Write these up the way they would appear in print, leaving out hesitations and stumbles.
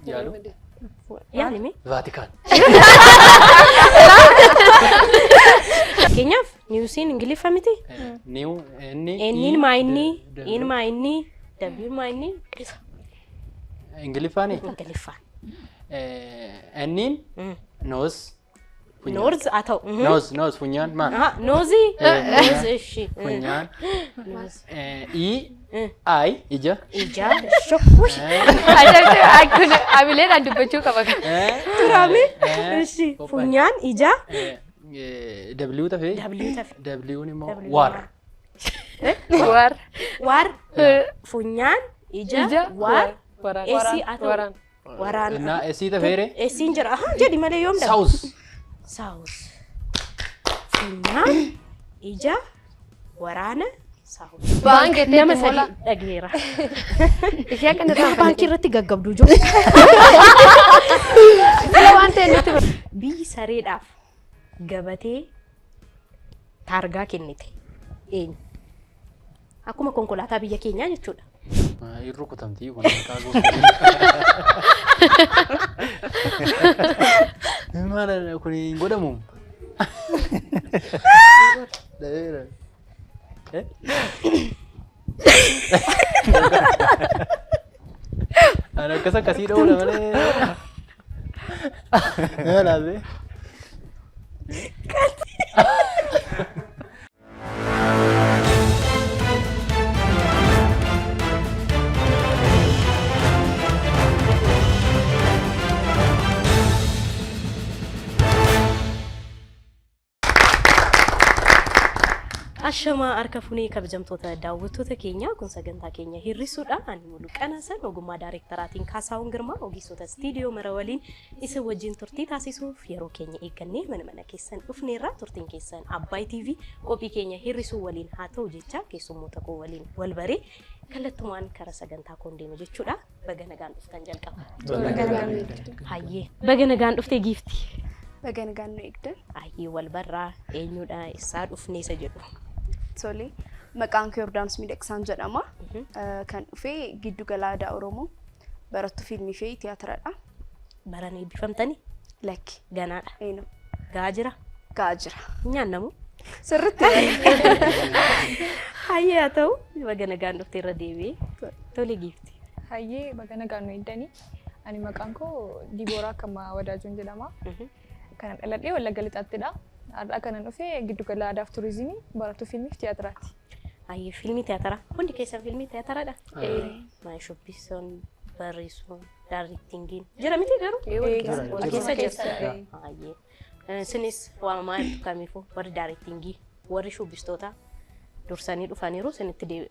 Yaalu. Yaali mee? Vaatikaan. Fakkeenyaaf newsiin Ingiliffa miti? New N N'n maa inni, E'n maa inni, W'n maa inni, isa Ingiliffaani? Ingiliffaan. N'n nose. Funyaan. North haa ta'u. Nose nose funyaan maal? Aha, noozii? Nose ishi. Funyaan. E I ija. Ija shokkush. Kun abileedhaan dubbachuu qaba. Turaame. Ishi. Funyaan ija. W tafee. W tafe. W immoo W war. War. War. Funyaan ija. Ija. War. Waraan. Esii haa ta'u. Waraan. Waraana. Na S tafeere. Esiin jira. Aha jedhi malee yoom dhabe? South. South. Funyaan ija waraana south. Baankii Nama sadi dhageera. Ishee akka irraa Baankii irratti gaggabduu jiru. Sila waan ta'e nutti bara. Biyyi sareedhaaf gabatee taargaa kennite eenyu? Akkuma konkolaataa biyya keenyaa jechuudha. Hin rukutamtii kun maqaa gooftaa. Maal kun hin godhamu? Dhabeera. Ani akkas akkasii dha'uudha malee. Maal haasa'e? Ashamaa harka funee kabajamtoota daawwattoota keenyaa kun sagantaa keenya hir'isuudha. Ani Muluqana san ogummaa daayirektaraatiin Kaasaawun Girmaa ogeessota istiidiyoo mara waliin isin wajjin turtii taasisuuf yeroo keenya eeggannee mana mana keessan dhufneerra turtiin keessan Abbaay TV qophii keenya hir'isuu waliin haa ta'u jecha keessummoota koo waliin wal baree kallattumaan kara sagantaa koon deema jechuudha. Baga nagaan dhuftan jalqaba. Hayyee baga nagaan dhuftee giifti. Baga nagaan nu eegdan. Hayyee wal barraa eenyudha eessaa dhufnee isa jedhu. Tole. Maqaan koo Yordaanos Miidhagsaan jedhama. Kan dhufe giddu gala aadaa Oromoo barattuu fiilmii fi tiyaatiradha. Baran eebbifamtanii Lakki. ganaadha. Eenyu? Gaa jira. Ga'aa jira. Hin nyaannamu. Sirriitti. Hayyee haa ta'u baga nagaan dhuftee irra deebi'ee. Tole giifti. Hayyee baga nagaan nu eegdanii. Ani maqaan koo Dibooraa Akkamaa Wadaajoon jedhama. Kanan dhaladhee Wallagga Lixaattidha. Har'a kanan dhufe giddugala aadaa fi turizimii barattuu fiilmii fi tiyaatiraati. Hayyee fiilmii tiyaatiraa. Hundi keessan fiilmii tiyaatiraadha. Maal shubbisoon barreessuun daariktingiin jira miti garuu? Keessa jira. Hayyee. Isinis waamamaa jirtu kamiifuu warri daariktingii warri shubbistoota dursanii dhufaniiru isinitti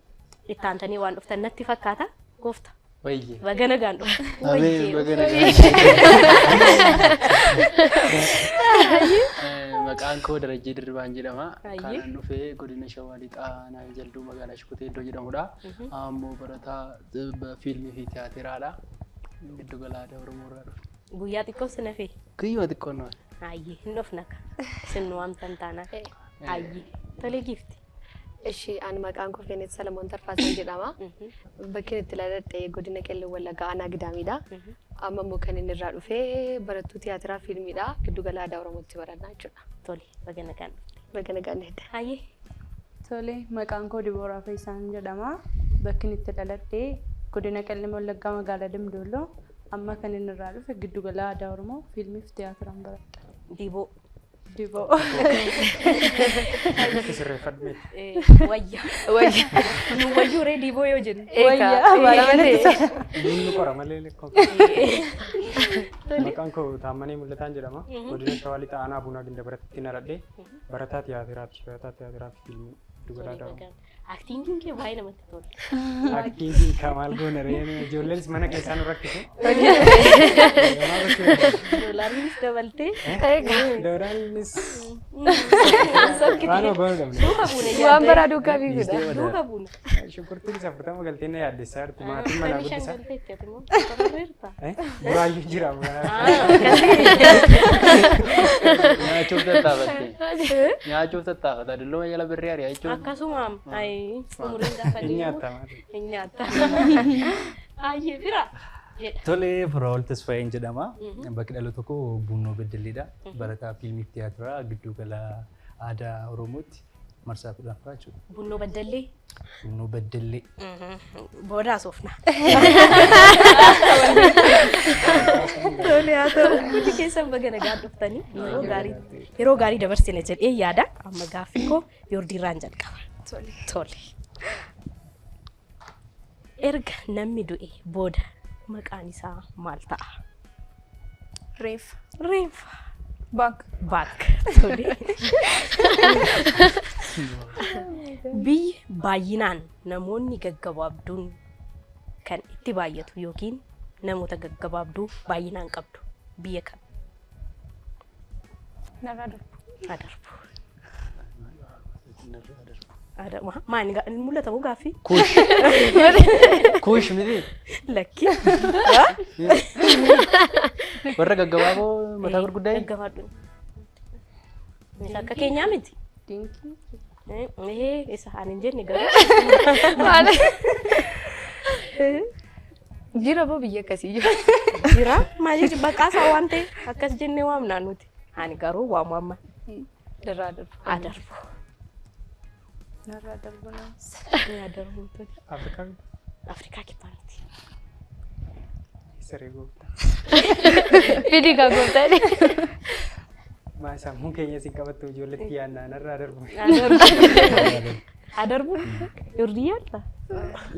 itti aantanii waan dhuftan natti fakkaata goofta. Wayye. Baga nagaan dhufa. Ameen baga nagaan. Maqaan koo Darajjee Dirribaan jedhama. Hayyee. Kanan dhufee godina Shawaa Lixaa Aanaa Jalduu magaalaa Shukutee iddoo jedhamudha. Ammoo barataa fiilmii fi tiyaatiraadha. Giddu gala aadaa Oromoo irraa dhufe. Guyyaa xiqqoo sin hafee. Guyyuma xiqqoo nama. Hayyee hin dhufna ka. Sin nu waamtan taanaan. Hayyee. Tole giifti. Ishi ani maqaan koo Feenet Salamoon Tarfaasan jedhama. Bakki itti dhaladhe godina Qellem Wallaggaa Aanaa Gidaamiidha. Amma immoo kan inni irraa dhufee barattuu tiyaatiraa fiilmiidha. Giddu gala aadaa Oromootti barannaa jechuudha. Tole baga nagaan dhufte. Baga nagaan eegdan. Hayyee. Tole, maqaan koo Dibooraa Fayyisaan jedhama. Bakki inni itti dhaladhe godina Qellem Wallaggaa magaalaa Damdooloo. Amma kan inni irraa dhufe giddugala aadaa Oromoo fiilmii fi tiyaatiraan baradha. Diboo. Diboo. Sirreeffadhu. Wayya. Wayya. Nu wayyuu ree diboo yoo jennu. Eegaa. Inni qora malee lakkoofsa. Maqaan koo Taammanii Mul'ataan jedhama. Godina Shawaa Lixaa Aanaa Buunaa Gindabaratti dhaladhe. Barataa tiyaatiraati. Barataa tiyaatiraa fi fiilmii giddu gala aadaa Oromoo. Aktiingiin kee baay'ee namatti tola. Aktiingii kamaal goona ree ijoolleenis mana keessaa nu rakkisu. Doolaariinis dabaltee. Doolaariinis waan goonu dhabne. Duuka buune Waan baraa duukaa fiiguudha. Duuka buune. Shunkurtiin isa 40 galtee na yaaddessaa jirti. Maatiin manaa Shan guddisaa. galteetti ati immoo. Barreerta. Buraayyuu jira. Nyaachuuf tattaafatte. Nyaachuuf tattaafata. Dulluma jala birrii ari'a jechuun. Akkasuma umuriin gaafa Hin deemu nyaatta maali? hin nyaatta. Hayyee bira. Jedha. Tole, Firaa'ol Tasfaayeen jedhama. Bakki dhaloota koo Bunnoo Beddelleedha. Barataa fiilmii fi tiyaatiraa giddugala aadaa Oromootti marsaa 10ffaa jechuudha. Bunnoo Beddellee. Bunnoo Beddellee. Booda haasofna. Tole haa ta'u. Hundi keessan baga nagaan dhuftanii yeroo gaarii dabarsina jedhee yaada. Amma gaaffii koo Yoordiirraan jalqaba. Tole. Tole. Erga namni du'e booda maqaan isaa maal ta'a? Reeffa. Reeffa. Baank. Baank. Tole. Biyyi baay'inaan namoonni gaggabaabduun kan itti baay'atu yookiin namoota gaggabaabduu baay'inaan qabdu biyya kam? Narraa darbu. Adarbu. Maal mul'ata moo gaaffii? Kuush. Kuush miti. Lakki. Warra gaggabaaboo mataa gurguddaa. Gaggabaabduu. Isa akka keenyaa miti. Ee, isa ani hin jenne garuu. Jira moo biyya akkasii jira? Jira. Maal jechuun maqaa isaa waan ta'eef akkas jennee waamnaa nuti. Ani garuu waamu amma. Narraa darbu. Adarbu. Narraa darbu naas. Adarbu. Afrikaa. Afrikaa kibbaa miti. Saree gooftaa. Fidii kan gooftaa. Maa sammuun keenya si qabattu ijoolletti yaadnaa narraa darbu. Adarbu. Yordii yaadda?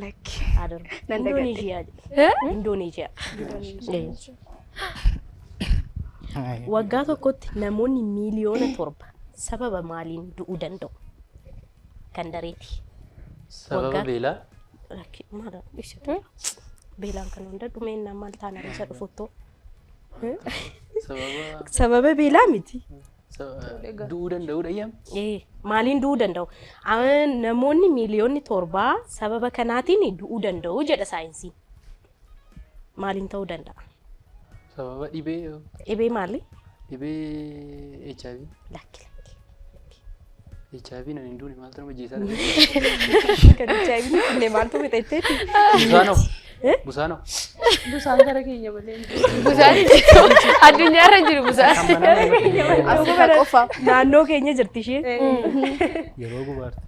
Lakki. Adarbu. Nan dagadhe. Indoneeshiyaa jedhe. Indoneeshiyaa. Waggaa tokkotti namoonni 7 miiliyoona sababa maaliin du'uu danda'u? Kan dareeti. Sababa beelaa. Lakki maal ibsitu? Beelaan kan hunda dhumeenna maal taana isa dhufuttoo? Sababa Sababa beelaa miti. Du'uu danda'uu dhayyam. Ee, maaliin du'uu danda'u? Namoonni 7 miiliyoonni sababa kanaatiin du'uu danda'u jedha saayinsiin. Maaliin ta'uu danda'a? Sababa dhibee. Dhibee maali? Dhibee HIV. Lakki, lakki. HIV nan hin duune maaltu nama jeesaa? Kan HIV finne maaltu fixetteeti? Busaanoo. Busaanoo. Busaan gara keenya malee hin jiru. Busaan addunyaarra jiru busaan. Afrikaa qofa. Naannoo keenya jirti isheen. Yeroo gubaarte.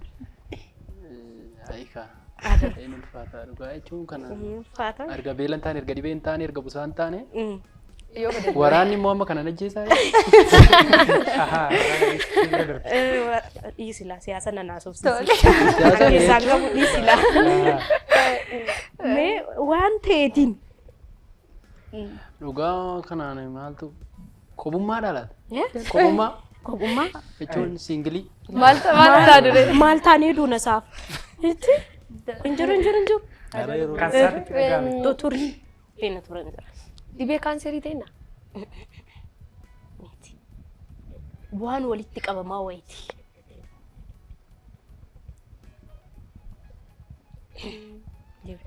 Ayikaa. Inni ulfaataa dhugaa jechuun kana. Ulfaata. Erga beela hin taane, erga dhibee hin taane, erga busaan hin taane. Waraanni immoo amma kana ajjeesaa. Ahaa, bira darbe. Dhiisilaa siyaasa nan haasofsiisa. Siyaasa Keessaan qabu dhiisilaa. Mee waan ta'eetiin. Dhugaa kanaan maaltu kophummaadha laata? Kophummaa Kophummaa. jechuun single. Maal maal ta'a dure? Maal taanee duuna isaaf? Itti hin jiru, hin jiru, hin jiru. Ara yeroo Kan isaatti dhaga'ame. Turii feena turan jira. Dhibee kaanserii ta'inna? Miti. Waan walitti qabamaa wayiiti.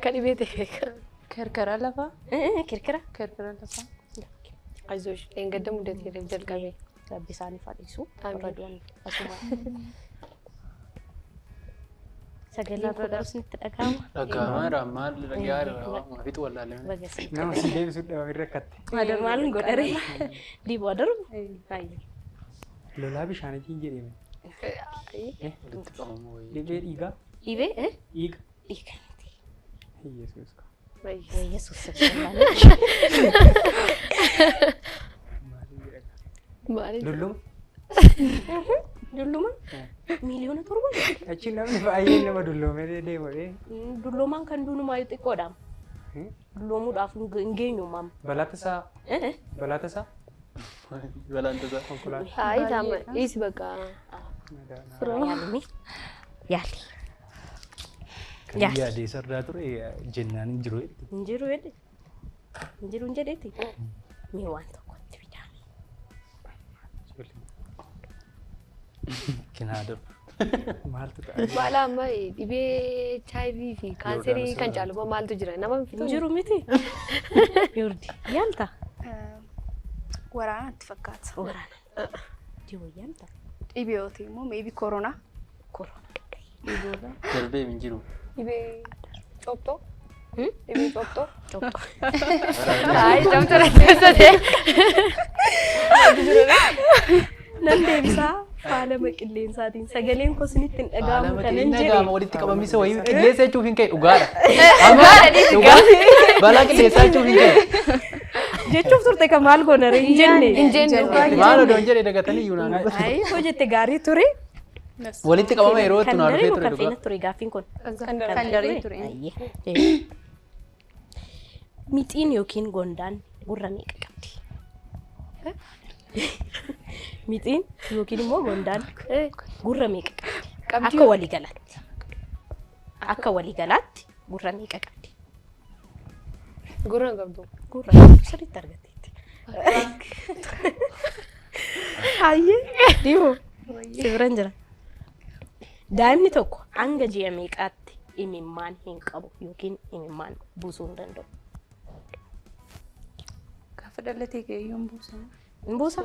Kan dhibee ta'e. Kirkira lafaa. Kirkira. Kirkira lafaa. Ayizoosh dheengadda mudatee jalqabe. Rabbi isaaniif haa dhiisu. Amiin. Warra du'an asuma. Sagaleen koo garuu isinitti dhaga'ama. Dhaga'amaadha maal dhaga'aadha waa fixu wallaalee. Baga isin. Nama si deebisuu dhabame rakkatte. Maal godhare? Diiboo adarbu? Ayyo. Lolaa bishaaniitiin jedhame. Walitti qabamuu wayii. Dhibee dhiigaa. Dhibee? Dhiiga. Dhiiga miti. Yesuus. Yesuus. Maaliin jedhama? Maali? Dulluma. Dulluma? 7 miiliyoona. Achi namni baay'een nama dulloomee deemee. Dulloomaan kan duunumaa xiqqoodha. Dulloomuudhaaf hin geenyu maam. Balaa tasaa. Balaa tasaa. Balaan tasaa. Konkolaataa. Ayi taama dhiisi bakka. Yaalimi. Yaali. Kan yaadee sardaa ture jennaan hin jiru jetti. Hin jiru jedhe. Hin jiru hin jedheeti. Mee waan tokkotti bidaame. Kinaa darbu. Maaltu ta'a? Maala amma dhibee HIV fi kaanserii kan caalu maaltu jira? Nama Hin jiru miti. Yurdi. Yaalta. Waraana natti fakkaata. Waraana. Dhiboo yaalta. Dhibeeyooti immoo maybe koronaa. Korona. Darbee hin jiru. Dhibee coophoo. Dhibee copxoo. Copxoo. Ay, copxoo keessatti. Nan deebisaa faalama qilleensaatiin sagaleen koo isinitti hin dhaga'amu kanan jedhe. Walitti qabamiinsa wayii qilleensa jechuuf hin ka'e dhugaadha. Balaa qilleensaa jechuuf hin ka'e. Jechuuf turte kan maal goona ree hin jenne. Hin jenne. Maal odoo hin jedhe dagatanii iyyuu naannoo. Ayi hojjette gaarii ture. Walitti qabama yeroo itti naa dhufee ture Kan dhugaa. feena ture gaaffiin kun. Kan daree ture. Mixiin yookiin gondaan gurra meeqa qabdi? Mixiin yookiin immoo gondaan gurra meeqa qabdi? Akka waliigalaatti. Akka waliigalaatti gurra meeqa qabdi? Gurra hin qabdu. Gurra qabdu sirriitti argatteetti. Hayyee diimu si biran jira. Daa'imni tokko hanga ji'a meeqaatti imimmaan hin qabu yookiin imimmaan buusuu hin danda'u? Gaafa dhalatee ka'eeyyuu hin buusan. Hin buusa?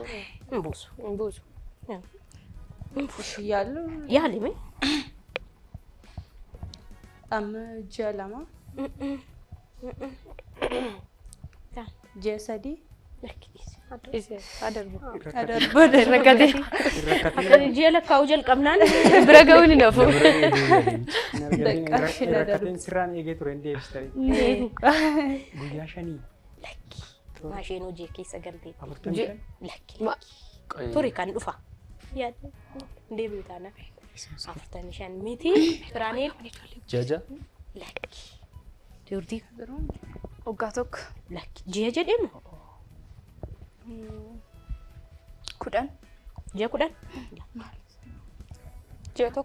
Hin buusu. Hin buusu. Hin buusu. Yaallu Yaalime? Amma ji'a 2. Ji'a 3. Haa darbu. Adarbu Rakkate. Akka ji'a lakkaa'uu jalqabnaan Bira ga'uun hin hafu. Rakkateen sirraan eegee ture hin deebistanii. Guyyaa 5. Lakki. Maasheen hojii keessa galteetti. 45. Lakki. Ture kan dhufa. Yaadde deebi'u taana. 45 miti. Firaaneel. Jaja. Lakki. Joordii. Waggaa 1. Lakki. Ji'a jedhamu? 10. Ji'a 10? Ji'a 1.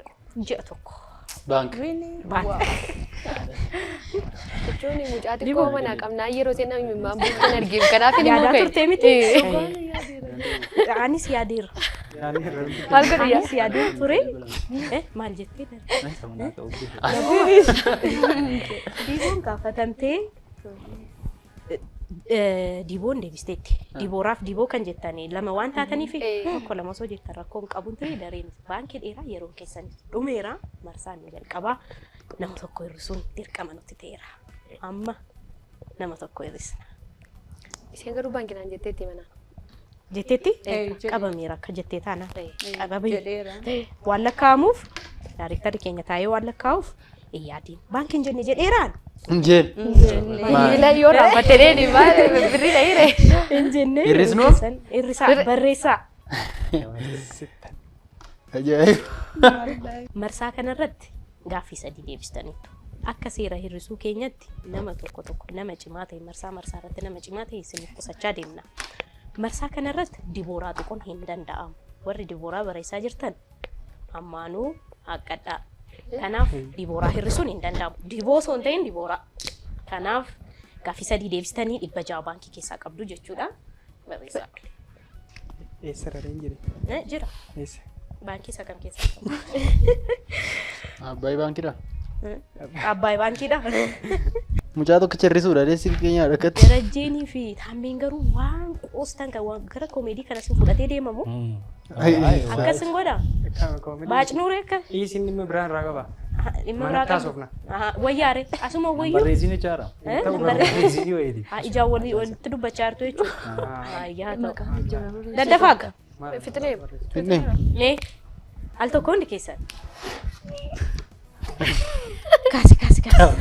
Ji'a 1. Baank. Baank. Jechuun mucaa xiqqoo manaa qabnaa yeroo seenaa imimmaan buusuun argeef kanaaf inni Yaadaa muka. turte miti? Anis yaadeera. Maal godhu yaa? Anis yaadee ture. Maal jettee Diiboon gaafatamtee diiboon deebisteetti. Dibooraaf diiboo kan jettanii lama waan taataniif tokko lama osoo jettan rakkoo hin qabuun ture dareen baankii dheeraa yeroo keessan dhumeera marsaan nu jalqabaa nama tokko hir'isuun dirqama nutti ta'eera. Amma nama tokko hir'isna. Isheen garuu baankii naan jetteetti mana. Jetteetti qabameera akka jettee taana qabamee Jedheera. waan lakkaa'amuuf daareektarri keenya taa'ee waan lakkaa'uuf hin yaadiin baankiin jenne jedheeraan. Hin jenne. Miila yoo raawwatte deeni maal birrii dhahiire. Hin jenne. Hir'isnuu? Hir'isaa barreessaa. Ajaa'iba. Marsaa kanarratti gaaffii 3 deebistaniitu. Akka seera hir'isuu keenyatti nama tokko tokko nama cimaa ta'e marsaa marsaa irratti nama cimaa ta'e isiniif qusachaa deemna. Marsaa kanarratti dibooraa tuquun hin danda'amu. Warri dibooraa barreessaa jirtan ammaanuu haqqadhaa. Kanaaf dibooraa hir'isuun hin danda'amu. Diboo osoo hin ta'in dibooraa. Kanaaf gaaffii 3 deebistanii 600 baankii keessaa qabdu jechuudha. Barreessaa. Eessa rareen jire? Jira. Eessa? Baankii isa kam keessaa qabdu? Abbaay baankiidha. Abbaay baankiidha. Mucaa tokkicha hir'isuudha deessi keenyaa rakkatti. Darajjeenii fi Taammeen garuu waan qoostan kan waan gara koomeedii kanas hin fudhatee deemamu. Akkas hin godha. Baacnuure akka. Dhiisin dhimma biraan irraa qaba. Dhimma biraa Manatti qaba. haasofna. Wayyaare asuma wayyuu. Barreessiin jechaadha. Barreessiin wayiiti. Ijaan walitti dubbachaa jirtu jechuudha. Ayyaa ta'u. Daddafaa akka. Fixnee. Finne. Mee al tokko hundi keessan. Kaasi kaasi kaasi.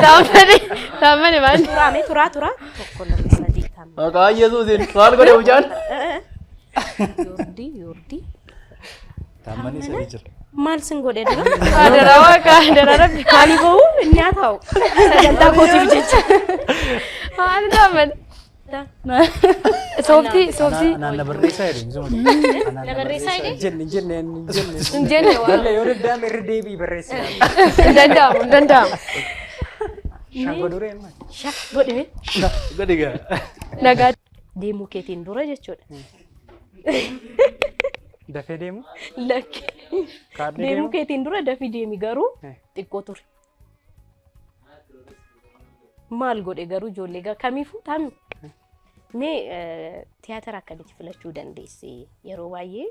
Taammani taammani maal? Turaa mee turaa turaa. 1 2 3 taammani. Maqaa Yesuusiin maal godhe mucaan? Yoordii yoordii. Taammanii 3 jira. Maal sin godhe dura? Adaraa waaqa adaraa rabbi. Ani ba'u inni haa ta'u. Sagantaa kootiif jecha. Maal taammani? Sooftii sooftii. Anaan na barreessaa jedhe. Na barreessaa jedhe? Jenne jenne jenne. Hin jenne waan. Galle yoo danda'ame irra deebii barreessi. Hin danda'amu hin danda'amu. Shan godhuree maal? Sha godhime. Godhi gaa. Nagaa. Deemuu keetiin dura jechuudha. Dafee deemu? Lakki. Kaadhee Deemuu deemu? keetiin dura dafii deemi garuu xiqqoo ture. Maal godhe garuu ijoollee kamiifuu taami. Mee tiyaatira akkamitti filachuu dandeesse? Yeroo baay'ee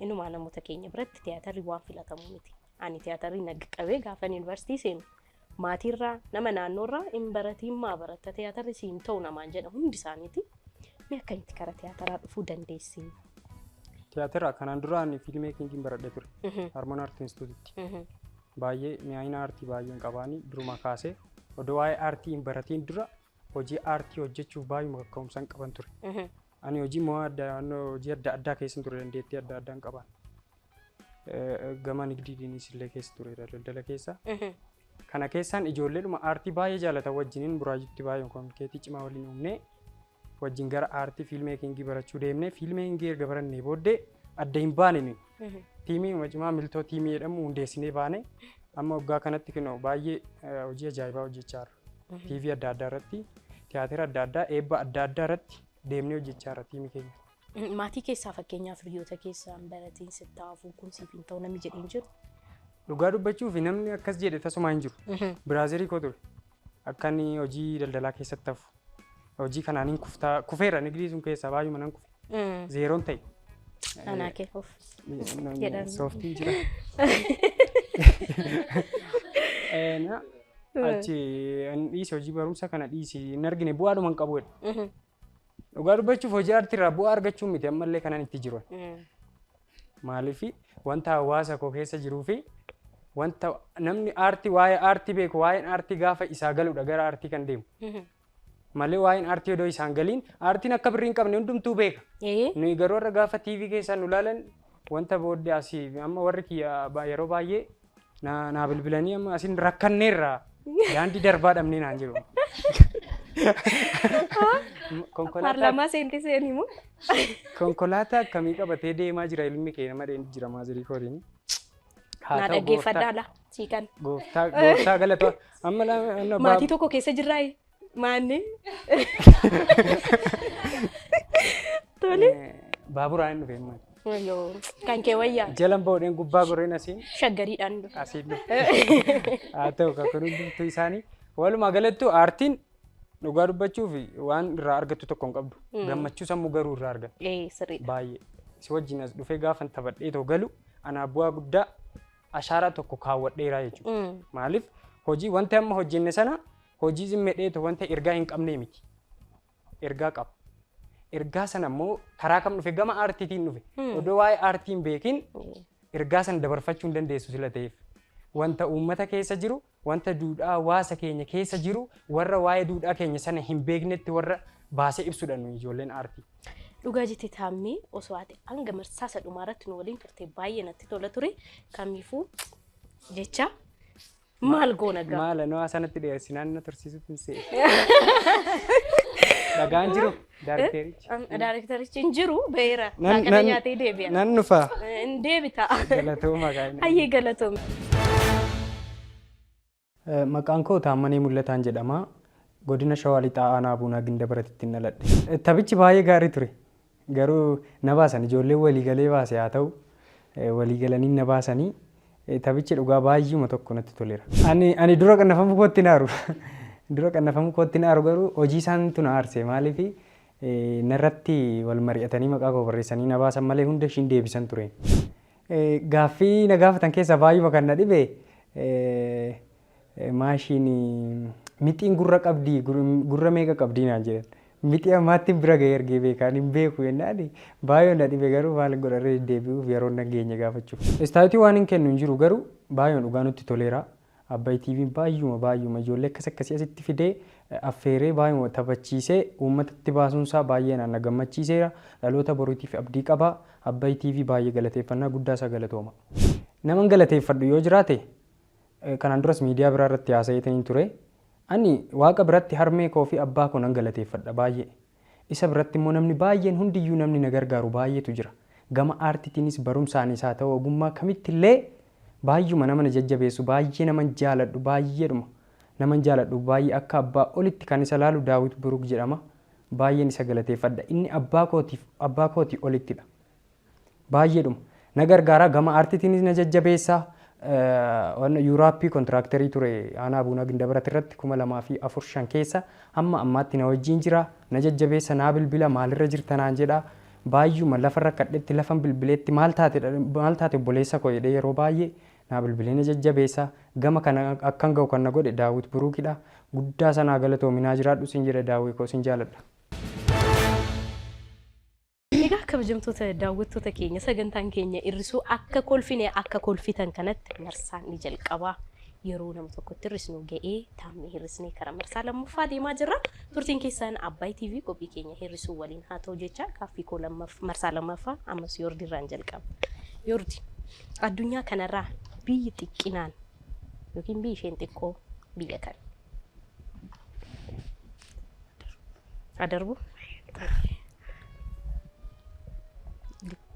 inumaa namoota keenya biratti tiyaatarri waan filatamu miti. Ani tiyaatarri nagga qabee gaafa yuunivarsiitii seenu Maatiirraa nama naannoorraa hin baratiin maa baratta tiyaatarri siin ta'u namaan jedha hundi isaaniiti. Mee akkamitti kara tiyaataraa dhufuu dandeesse? Tiyaatira kanaan dura ani film makingiin baradhee ture. Harmoon Aartii Instituutitti. Baay'ee mi'aayina aartii baay'een qabaanii duruma kaasee odoo waa'ee aartii hin baratiin dura hojii aartii hojjechuuf baay'uma kaka'umsa hin qaban ture. Ani hojii mo'aa adda hojii adda addaa keessan ture, dandeettii adda addaan qaban. Gama nigdiitiinis illee keessa ture, daldala keessa. Kana keessaan ijoolleedhuma aartii baay'ee jaalatan wajjiniin Buraayyuutti baay'ee communicate cimaa waliin uumnee wajjin gara aartii film making barachuu deemnee, film making erga barannee booddee adda hin baane nuyi. Team cimaa Miltoo Team jedhamu hundeessinee baane, amma waggaa kanatti kunoo baay'ee hojii ajaa'ibaa hojjechaa jirra. TV adda addaa irratti, tiyaatira adda addaa, eebba adda addaa irratti deemnee hojjechaa jirra team keenya. Maatii keessaa, fakkeenyaaf hiriyoota keessaa, hin baratiin sittaafuu kun siif hin ta'u namni jedhee hin jiru? Dhugaa dubbachuuf namni akkas jedhe tasumaa hin jiru. Brother koo ture. Akka inni hojii daldalaa keessatti hafu. Hojii kanaan hin kuftaa kufeera, nigdii sun keessaa baay'uma nan kufe. Zeroon ta'e. Anaa kee of jedhan. Sooftiin jira. Na achi dhiisi, hojii barumsa kana dhiisi, hin argine, bu'aadhuma hin qabu jedhe. Dhugaa dubbachuuf hojii aartiirraa bu'aa argachuu miti ammallee kanan itti jiru. Maaliif wanta hawaasa koo keessa jiruu fi wanta namni aartii waa'ee aartii beeku, waa'een aartii gaafa isaa galudha gara aartii kan deemu. Malee waa'een aartii odoo isaan galiin aartiin akka birrii hin qabne hundumtuu beeka. Nuyi garuu irra gaafa TV keessaa nu ilaalan wanta booddee asii amma warri kiyya yeroo baay'ee naa bilbilanii amma asin rakkanneerra, daandii darbaa dhabnee naan jiru. Konkolaataa Paarlaamaa seente seeni moo? Konkolaataa akkamii qabatee deemaa jira ilmi kee nama dheen jira mother kootiin. Haa Naa ta'u. dhaggeeffadhaa la sii kan. Gooftaa gooftaa galata. Amma Maatii tokko keessa jirraa maanni? Tole. Baaburaan hin dhufe amma. Yoo kan kee wayyaa. Jalan boodeen gubbaa goreen asiin Shaggariidhaan dhufe. Asiin dhufe. Haa ta'u, kan kun hundumtuu isaanii. Walumaa galattuu aartiin dhugaa dubbachuuf waan irraa argattu tokko hin qabdu. Gammachuu sammuu garuu irraa argatta. Ee, sirriidha. Baay'ee. Si wajjin as dhufee gaafan taphadhee too galu anaa bu'aa guddaa ashaaraa tokko kaawwadheeraa jechuudha. Maaliif hojii wanti amma hojjenne sana hojii zimmedheetu wanta ergaa hin qabnee miti. Ergaa qaba. Ergaa sana immoo karaa kam dhufe? Gama aartiitiin dhufe. Odoo waa'ee aartii hin beekin ergaa sana dabarfachuu hin dandeessu sila ta'eef. Wanta uummata keessa jiru, wanta duudhaa hawaasa keenya keessa jiru, warra waa'ee duudhaa keenya sana hin beeknetti warra baasee ibsudha nuyi ijoolleen aartii. Dhugaa jette taammee, osoo ati hanga marsaa isa dhumaa irratti nu waliin turte baay'ee natti tola ture. Kamiifuu jecha maal goona gaa? Maala noaa sanatti dhiyeessinaan na tursiisutti hin se'e. Dhagaan jiru daarikteerichi. Daarektarichi hin jiru, beera. Laaqana nyaatee deebi'a. Nan dhufa. Hin deebita. Galatooma gaa'ina. Hayyee, galatoome. Maqaan koo Taammanee Mul'ataan jedhama. Godina Shawaa Lixaa Aanaa Buunaa Ginda Baratitti dhaladhe. Taphichi baay'ee gaarii ture. Garuu na baasan, ijoolleen waliigalee baase haa ta'u, waliigalanii na baasanii, taphichi dhugaa baay'uma tokko natti toleera. Ani dura qannafamuu kootti hin aaru. Dura qannafamuu kootti hin aaru, garuu hojii isaaniitu na aarse. Maaliif narratti wal mari'atanii maqaa koo barreessanii na baasan malee hunda ishiin deebisan ture. Gaaffii na gaafatan keessaa baay'uma kan na dhibe maashiin mixiin gurra qabdii, gurra meeqa qabdii naan jedhan. Mixii ammaatti bira gahee argee beekaan hin beeku jennaan baay'ee na dhibe, garuu maal godharree deebi'uuf yeroo na geenye gaafachuuf. Istaayitii waan hin kennu hin jiru, garuu baay'ee dhugaa nutti toleera. Abbaay TV'n baay'uma baay'uma ijoollee akkas akkasii asitti fidee affeeree baay'uma taphachiisee uummatatti baasuunsaa baay'ee na gammachiiseera. Dhaloota boriitiif abdii qaba. Abbaay TV baay'ee galateeffannaa guddaa isaa galatooma. Naman galateeffadhu yoo jiraate, kanaan duras miidiyaa biraa irratti haasa'eetiin ture. Ani Waaqa biratti harmee koo fi abbaa koo nan galateeffadha baay'ee. Isa biratti immoo namni baay'een hundiyyuu namni na gargaaru baay'eetu jira. Gama aartiitiinis barumsaanis haa ta'u ogummaa kamittillee baay'uma nama na jajjabeessu, baay'ee naman jaaladhu, baay'eedhuma naman jaaladhu, baay'ee akka abbaa olitti kan isa laalu Daawit Buruk jedhama. Baay'een isa galateeffadha. Inni abbaa kootiif abbaa kootii olittidha. Baay'eedhuma. Na gargaara, gama aartiitiinis na jajjabeessa. Yuuraappii contractor ture aanaa Buunaa Gindabarat irratti 2004-5 keessa hamma ammaatti na wajjin jira. Na jajjabeessa, naa bilbila, maalirra jirta naan jedha. Baay'uma lafa rakkadhetti lafan bilbileetti maal taate, maal taate obboleessa koo jedhee yeroo baay'ee Naa bilbilee na jajjabeessa. Gama kana akkan ga'u kan na godhe Daawit Buruukidha. Guddaa sanaa galatoomi, naa jiraadhu sin jedha. Daawwii koo, sin jaaladha. Egaa kabajamtoota daawwattoota keenya, sagantaan keenya hir'isuu akka kolfine akka kolfitan kanatti marsaan ni jalqabaa. Yeroo nama tokkotti hir'isnu ga'ee taa'amnee hir'isnee karaa marsaa lammaffaa deemaa jirra. Turtiin keessan Abbaay TV qophii keenya hir'isuu waliin haa ta'u jecha gaaffii koo marsaa lammaffaa ammas Yoordi irraan jalqaba. Yoordi, addunyaa kanarraa biyyi xiqqinaan yookiin biyyi isheen xiqqoo biyya kami? Adarbu?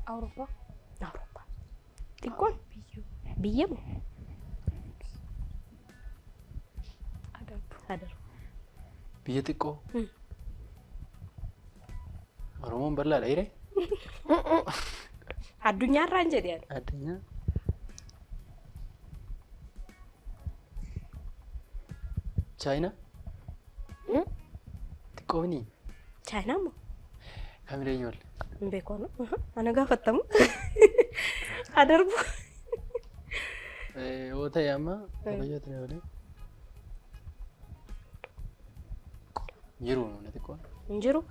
Awurooppaa. Awurooppaa. Xiqqoon biyya moo? Adarbu. Adarbu. Biyya xiqqoo. Oromoon bal'aadha hiree. Addunyaarraan jedhe ani. Addunyaa. Chaayinaa. Xiqqoo mini. Chaayinaa moo? Kamilee ijoollee. Hin beeku anu. Ana gaafattamu. Adarbu. Yoo ta'e amma biyya ture malee. Jiru namni xiqqoon. Hin jiru.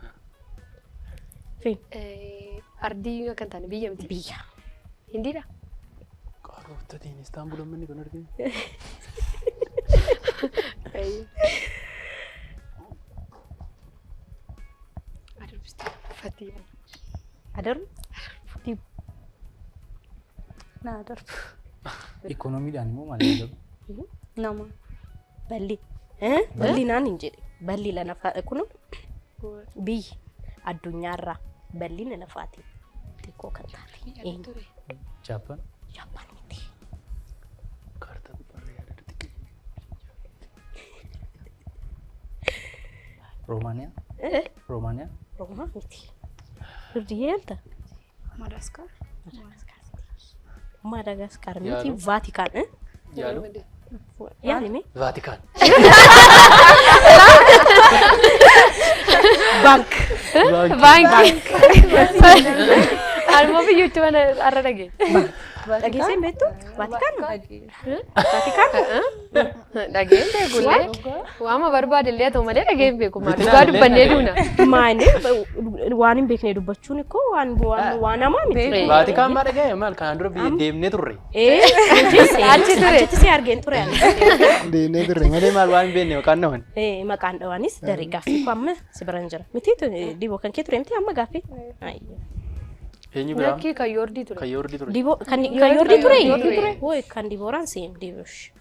Fiin. Ardii akka hin taane biyya miti. Biyya. Hindiidha. Qarooftatiin Istaanbul amma inni kun arginu. Fatii. Adarbu. Naa darbu. Ikoonomiidhaan immoo maal jedhamu? Nama. Balli. Bal'inaan hin jedhe. Bal'ina lafaa kun biyyi addunyaarraa bal'ina lafaatiin xiqqoo kan taate. Eenyu? Jaappaan. Jaappaan miti. Kaartaa gubbaarra yaada xiqqoo. Roomaaniyaa. Roomaaniyaa. Roomaa miti. Hirdiyyee yaalta? Madaagaskar. Maadaagaskar miti. Yaalu. Vaatikaan. Yaalu. Yaalime. Vaatikaan. Baank. Baankii. Almoo biyyootti mana har'a dhagee. Dhageessee hin beektu? Vaatikaan? Vaatikaan? Dhageen beekullee. Waama barbaade illee haa ta'u malee dhageen beeku. Maal dhugaa dubbannee duuna. Maali waan hin beekne dubbachuun ikkoo waan waan waan hamaa miti. Vaatikaan maa dhaga'e maal kanaan dura biyya deemnee turre. Achi ture. Achitti si argeen ture ani. Deemnee turre malee maal waan hin beekne maqaan naman. Maqaan dhawaanis daree gaaffii koo amma si biran jira. Miti diboo kan kee ture miti amma gaaffii. Eenyu biraa? Lakkii kan yoordii ture. Kan yoordii ture. Diboo kan kan yoordii ture? Woi kan dibooraan seem dibosh.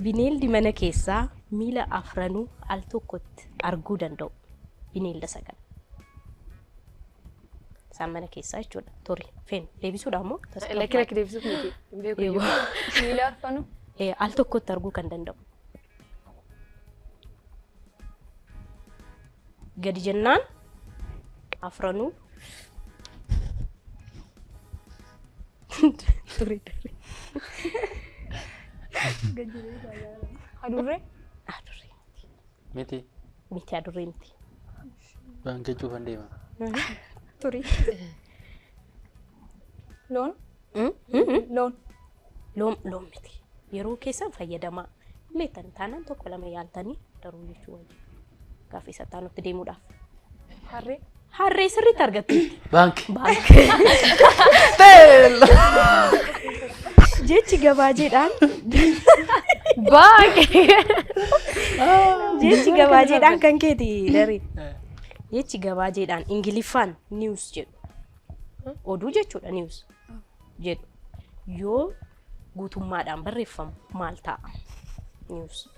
Bineeldi mana keessaa miila afranuu al tokkotti arguu danda'u. Bineelda isa kana. Isaan mana keessaa jechuudha. Tore feen deebisuudha ammoo. Lakki lakki deebisuuf miti. Hin beeku iyyuu. Miila arfanuu. Al tokkotti arguu kan danda'u. Gadi jennaan afranuu. Ture ture. Adurree. Adurree Miti. miti, adurree miti. Baankii cuufan deema. Turii. Loon. Loon. Loon loon miti. Yeroo keessan fayyadamaa. Meetan taanaan tokko lama yaaltanii daruu jechuu wayya. Gaaffii isa taanutti deemuudhaaf. Harree. Harree sirriitti argatteetti. Baankii. Baankii. Jechi gabaajeedhaan Baankii. Jechi gabaajeedhaan kan keeti daree. Jechi gabaajeedhaan Ingiliffaan news jedhu. Oduu jechuudha news jedhu. Yoo guutummaadhaan barreeffamu maal ta'a? News.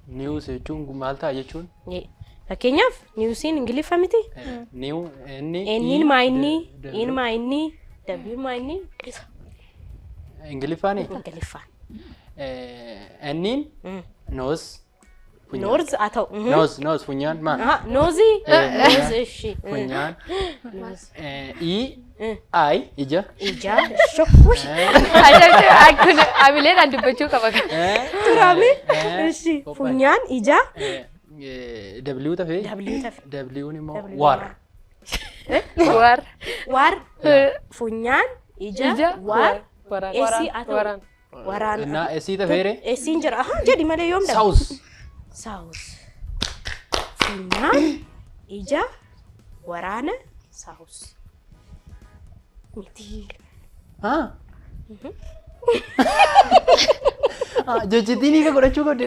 News jechuun maal ta'a jechuun? Fakkeenyaaf newsiin Ingiliffa miti? New inni. N'n maa inni, E'n maa inni, W maa inni, isa Ingiliffaani? Ingiliffaan. N'n nose. Funyaan. North haa ta'u. Nose nose funyaan maal? Aha, noozii? Nose ishii. Funyaan. E I ija. Ija. Shokkush. Amileedhaan dubbachuu qaba. Turaame. Ishii. Funyaan, ija. W tafee. W tafe. W immoo W war. War. War. Funyaan. Ija. Ija. War. Waraan. Eessi haa ta'u. Waraan. Waraana. Innaa esii tafeere. Eessiin jira. Ahaa jedhi malee yoom dhabe? Saawus. Saawus. Funyaan. Ija. Waraana. Saawus. Miti. Haa? Jechittiin hiika godhachuu qabdi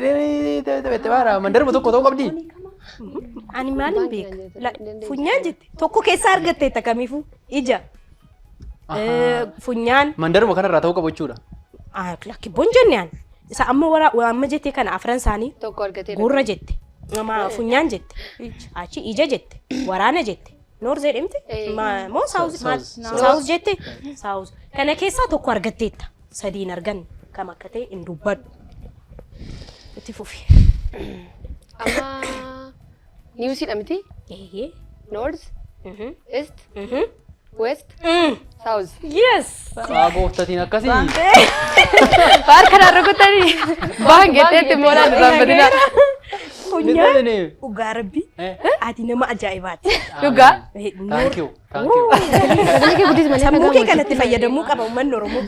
itti baara mandaruma tokko ta'uu qabdi. Ani maalin beeka? Funyaan jette. Tokko keessaa argatteetta kamiifuu? Ija. Funyaan. Mandaruma kanarraa ta'uu qabu jechuudha. Lakki bon jenne ani. Isa amma wara amma jettee kana afran isaanii Tokko argatee. gurra jette. Funyaan jette. Achi ija jette. Waraana jette. Noor jedhamte? Moo saawuz maal? Saawuz jette? Saawuz. Kana keessaa tokko argatteetta. Sadiin arganne. Kam akka ta'e hin dubbadhu. Itti fufi. Amma niwusiidha miti? Eeyyee. North, East, West, South. Yes! Qaa gooftatiin akkasii. Baar kanaan rukutanii baan getteetti moonaan irraan badinaa. Funyaan dhugaa rabbi ati nama ajaa'ibaati. Dhugaa. Thank you. Thank you. Sagalee kee guddis malee Sammuu kee kanatti fayyadamuu qaba uummanni Oromoo.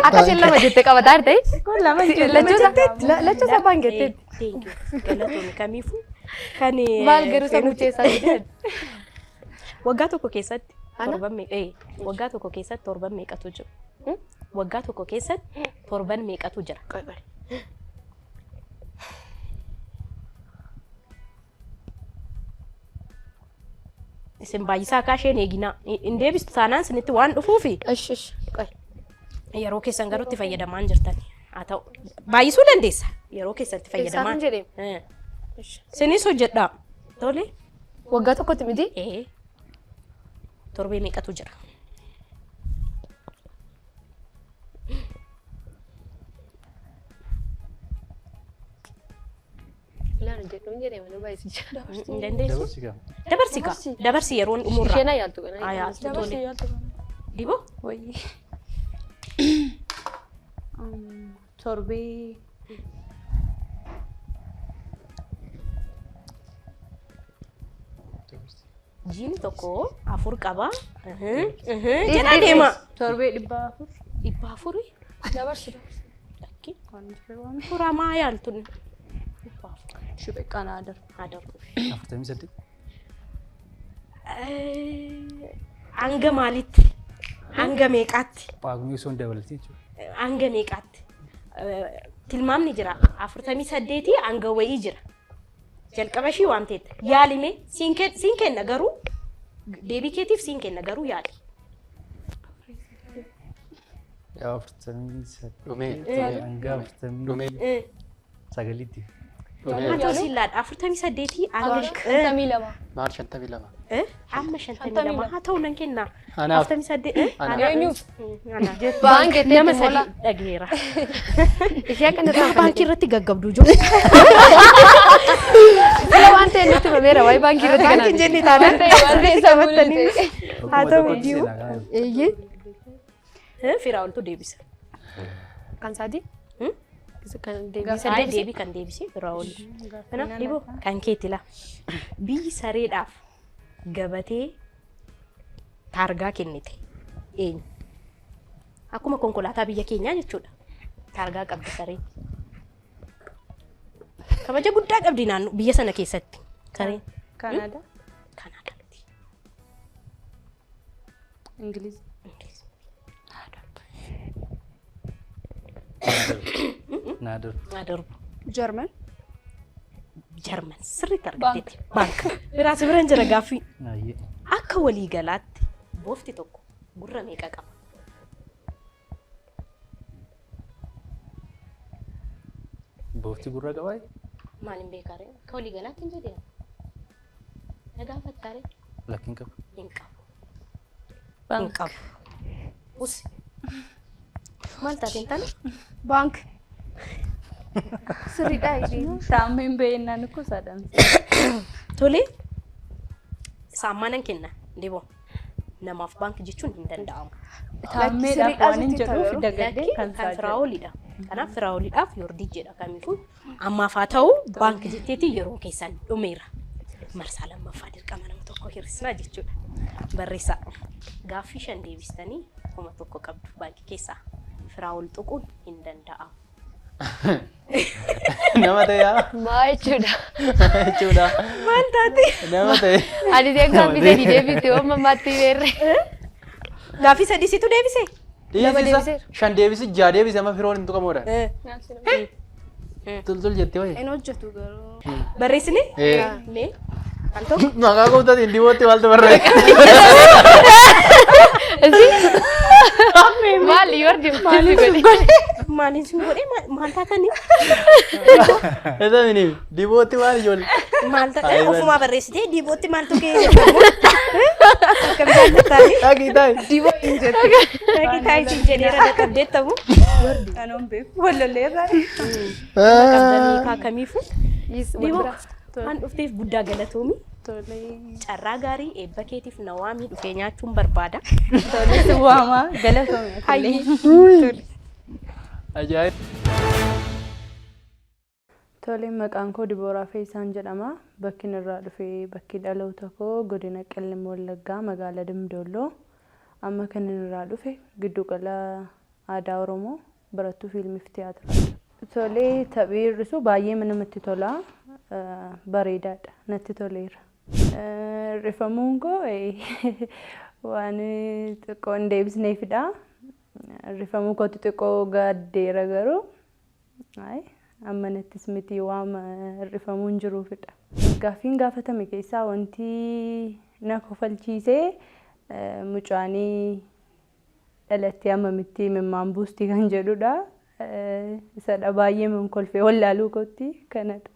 Akka isheen lama jettee qabataa jirte. Kun lama Lachoota baan getteetti. Thank you. Galatoonni kamiifuu kan Maal garuu sammuu keessaa jedhan. Waggaa tokko keessatti torban meeqa waggaa tokko keessatti torban meeqatu jira? Waggaa tokko keessatti torban meeqatu jira? Isin baay'isaa akka isheen eeginaa. Hin deebistu taanaan isinitti waan dhufuufi. Yeroo keessan garuu itti fayyadamaa hin jirtan. Haa ta'u baay'isuu dandeessa. Yeroo keessan itti fayyadamaa. Eessaaf hin jedhee? Isinis hojjedhaa. Tole. Waggaa tokkotti miti? Torbee meeqatu jira? Ilaan hojjedhu hin jedhee malee baay'isuu jira. Hin dandeessu? Dabarsi kaa. Dabarsi yeroon dhumurraa. Isheen ayaaltu kana. Ayaaltu tole. Diboo? Wayii. Torbee. Jiin tokko afur qaba. Jedhaa deema. Torbee 400. 400? Dabarsi dabarsi. Lakki. Furamaa yaaltu. 400. Shuphee qanaa darbu. Haa darbu. 48. Hanga maalitti? Hanga meeqaatti? Paagmii osoo hin dabalatee jechuudha. Hanga meeqaatti? Tilmaamni jira. 48 hanga wayii jira. Jalqaba ishii waamteetta. Yaalime siin kenna garuu deebii keetiif siin kenna garuu yaali. Yaa 48. Dhumee. Hanga 49tti. Haa ta'u siin laadha. 48 hanga 52. Maal 52? Amma 52 haa ta'u nan kenna. Anaaf. 48 Anaaf. Baan getteetti Nama mola. sadii dhageera. Ishee akka inni irraan Baankii irratti gaggabdu jiru. Sila waan ta'e nutti himameera waa'ee baankii irratti kanaan. Baankiin jenne taanaan. Waan ta'e sammuu ta'e. Haa ta'u iyyuu. Eeyyee. Firaa'oltu deebisa. Kan saati? Kan Deebisa deebii kan deebise Firaa'ol. Kanaaf dhiboo kan keetti laa. Biyyi sareedhaaf gabatee taargaa kennite eenyu? Akkuma konkolaataa biyya keenyaa jechuudha. Taargaa qabdi sareen. Kabaja guddaa qabdi naannoo biyya sana keessatti. Sareen. Kanaadaa. Kanaadaa miti. Ingiliz. Ingiliz. Naa darbu. Naa darbu. Jarman. Jarman sirriitti argatteetti. Baanka. Biraas biraan jira gaaffii. Ayyee. Akka waliigalaatti bofti tokko gurra meeqa qaba? Bofti gurra qabaa? Maal hin beekaa ree? Akka waliigalaatti hin jedhee? Na gaafattaa ree? Lakki hin qabu. Hin qabu. Hin qabu. Usi. Maal taate hin taane? Baank. Sirriidha isheen. Taammeen beeknaan ikkoo saadamte. Tole. Saammaa nan kenna. Diboo. Namaaf baankii jechuun hin danda'amu. Taammeedhaaf waan hin jedhuuf dagadee kan Kan isaa jedhu. firaa'oliidha. Kanaaf firaa'oliidhaaf yordii jedha kamiifuu. Ammaaf haa ta'u baankii jetteetii yeroo keessan dhumeera. Marsaa lammaffaa dirqama nama tokko hir'isnaa jechuudha. Barreessaa. Gaaffii 5 deebistanii 1000 qabdu baankii keessaa. Firaa ol tuquun hin danda'amu. Nama ta'e yaa Maa jechuudha. jechuudha. Maal taate? Nama ta'e. Ani gaaffii 3 deebiste waan mammaatti beerre. Gaaffii 3 situ deebise? Lama Dhiisisa. deebiseera. 5 deebisi 6 deebisi amma firoon hin tuqamuudha. Tultul jettee wayi. Hin hojjetu garuu. Barreessine? Eh. Mee? Al tokko? Maqaa gooftaatiin dhibootti maaltu barreesse? Maali yoo arginu godhe. Maaliin sin godhe maal taatanii? Isa mini dhibootti maal ijoollee? Maal taate? Ayi, Ofumaa barreessitee dhibootti maaltu kee jedhamu? Akkam jaallattaani? Dhaqii taa'i. Diboo hin jettu. Dhaqii taa'itiin jedheera dhaqabdeettamu. Anoon beeku. Wallalleerraa. Qabdanii kaakamiifu. Diboo Bira. waan dhufteef guddaa galatoomi. Carraa gaarii eebba keetiif na waamii dhufee nyaachuun barbaada. Tole si waama galatoomi atillee. Ajaa'iba. Tole maqaan koo Dibooraa Feesaan jedhama. Bakki inni irraa dhufe bakki dhaloota koo godina Qellem Wallaggaa magaalaa Damdooloo. Amma kan inni irraa dhufe giddugala aadaa Oromoo barattuu fiilmii fi tiyaatiraadha. Tole taphii hir'isuu baay'ee namatti tola. Bareedaadha. Natti toleera. Hir'ifamuun koo waan xiqqoo hin deebisneefidha. Hir'ifamuu kootu xiqqoo gaaddeera garuu amma nattis miti waama hir'ifamuun jiruufidha. Gaaffiin gaafatame keessaa wanti na kofalchiisee mucaanii dhalattee hammamitti imimmaan buustii kan jedhudha. Isadha baay'ee man kolfee wallaaluu kootti kanadha.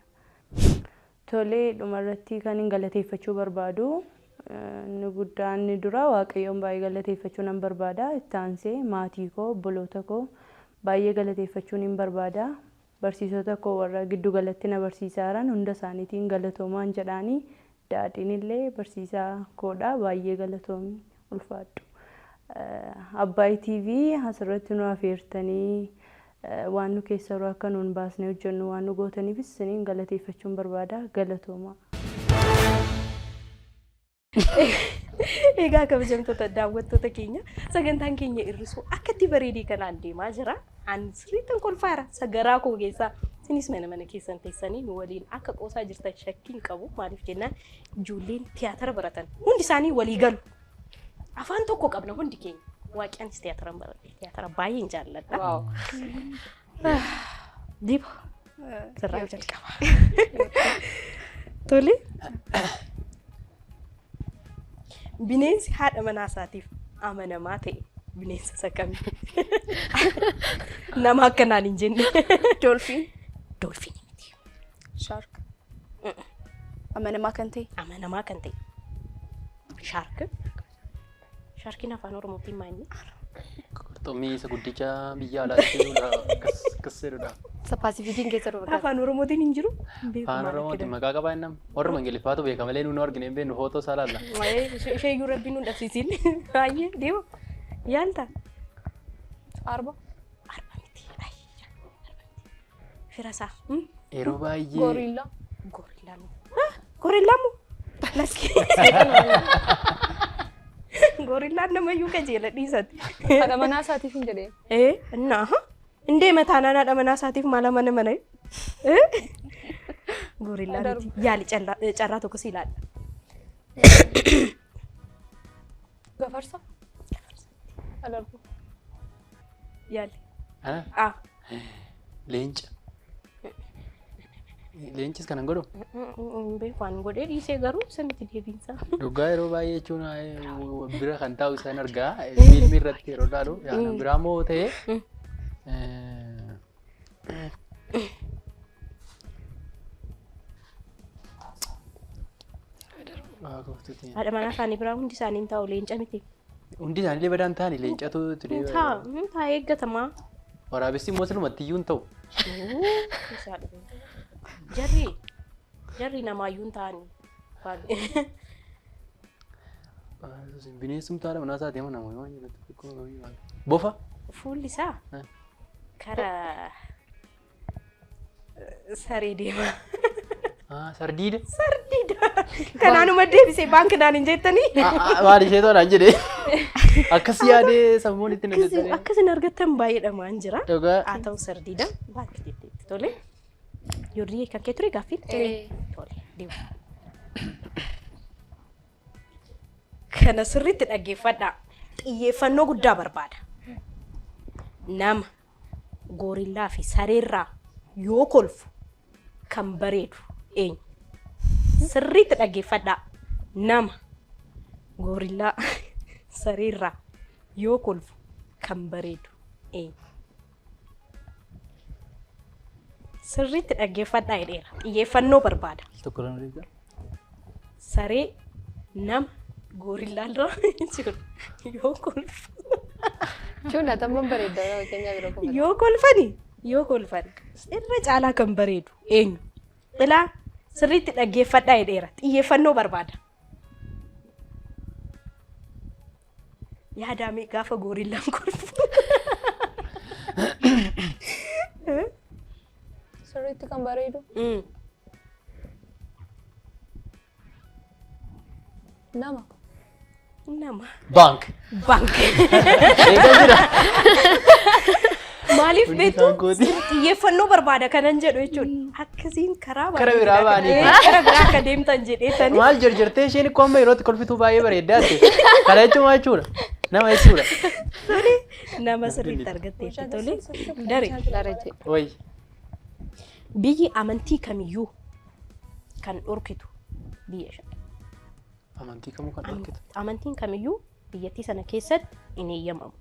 Tole dhumarratti kan hin galateeffachuu barbaadu inni guddaan inni dura Waaqayyoon baay'ee galateeffachuu nan barbaada. Itti aansee maatii koo obboloota koo baay'ee galateeffachuun hin barbaada. Barsiisota koo warra giddu galatti na barsiisaa jiran hunda isaaniitiin galatoomaan jedhaanii daadhiin illee barsiisaa koodha baay'ee galatoomii ulfaadhu. Abbaay TV asirratti nu afeertanii waan nu keessa jiru akka nuun baasnee hojjennu waan nu gootaniifis isiniin galateeffachuun barbaada galatoomaa. Egaa kabajamtoota daawwattoota keenya sagantaan keenya hir'isuu akka itti bareedee kanaan deemaa jira. Ani sirriittan kolfaara sagaraa koo keessaa isinis mana mana keessan teessanii nu waliin akka qoosaa jirtan shakkiin qabu. Maaliif jennaan ijoolleen tiyaatira baratan hundi isaanii walii galu. Afaan tokko qabna hundi keenya. Waaqni tiyaatira baradhe tiyaatira baay'een jaalladha. Dibo sirraa jalqaba. Tole. Bineensi haadha manaa isaatiif amanamaa ta'e bineensa isa kamii? Nama akkanaan hin jenne. Dolphin. Dolphin miti. Shark. Amanamaa kan ta'e. Amanamaa kan ta'e. Shark. Sharkiin afaan Oromootiin maal inni? Qurxummii isa guddicha biyya alaatti jirudha. Akkas akkas jedhudha. Isa Paasifiikiin keessa jiru fakkaata. Afaan Oromootiin hin jiru? Afaan Oromootiin maqaa qabaa inni nama. Warruma Ingiliffaatu beeka malee nuun argine hin beeknu footoo isaa laalla. Ishee iyyuu rabbiin nu dhabsiisin. Baay'ee deema. Yaalta. Arba. Arba miti. Ayya. Arba miti. Fira isaa. Yeroo baay'ee Gorilla. Gorillaa nu. Gorillaa moo? Lakkee. Gorillaan namayyuu qajeela dhiisati. Haadha manaa isaatiif hin jedhee. Innaa hin deema taanaan haadha manaa isaatiif maal amana mana? Gorillaa miti. Yaali carraa tokko si ilaalla. Gafarsa. Alarbu. Yaali. Ah, leenca. Leencis kanan godhu? Beeku waan godhee dhiisee garuu isa miti deebiinsaa. Dhugaa yeroo baay'ee jechuun bira kan taa'u isaan argaa fiilmii irratti yeroo ilaalu yaana biraa moo ta'e Haadha manaa isaanii biraa hundi isaanii hin taa'u leenca miti. Hundi isaaniillee badaan ta'ani leencatu itti deebi'a. Taa'u taa'ee eeggatamaa. Waraabessi immoo silumatti iyyuu hin ta'u. Jarri namaayyuu hin ta'ani. Bineensumtu haadha manaa isaatii amanamu yoo jedhu bofa. Fuulli isaa karaa saree deema. Sardiida. Sardiida. Kanaanuma deebisee baankii naan hin jettanii. Maal ishee tolaan jedhee. Akkas yaadee sammuun itti na jettanii. Akkasin argattan baay'eedhamaan jira. Dhugaa. Haa ta'u sardiida. Baankii jetteetti tole. Yoordii kan kee ture gaaffiin? Tole. Deemu. Kana sirriitti dhaggeeffadhaa. Xiyyeeffannoo guddaa barbaada. Nama goorillaa fi sareerraa yoo kolfu kan bareedu eenyu? Sirriitti dhaggeeffadhaa. Nama goorillaa sareerraa yoo kolfu kan bareedu eenyu? Sirriitti dhaggeeffadhaa jedheera. Xiyyeeffannoo barbaada. Tokko lama deebi'a. Saree nama goorillaarraa jiru yoo kolfu. Jechuun atamman bareedda fakkeenyaaf yeroo kolfan. Yoo kolfani yoo kolfani irra caalaa kan bareedu eenyu? Ilaa sirriitti dhaggeeffadhaa jedheera. Xiyyeeffannoo barbaada. Yaadaame gaafa goorillaan kolfu. Sirriitti kan bareedu nama. Nama. Baank. Baank. Eegaa jira. Maaliif Hundi beektu isaan kooti. xiyyeeffannoo barbaada kanan jedhu jechuudha. Akkasiin karaa Kara biraa ba'anii. Kara biraa akka deemtan jedheetani. Maal jarjartee isheen ikkoo amma yerootti kolfituu baay'ee bareeddaatti. Kana jechuun maal jechuudha? Nama jechuudha. Tole nama sirriitti argatteetti tole. Daree. Darajee. Wayi. Biyyi amantii kamiyyuu kan dhorkitu biyya ishee. Amantii kamuu kan dhorkitu? Amantiin kamiyyuu biyyattii sana keessatti hin eeyyamamu.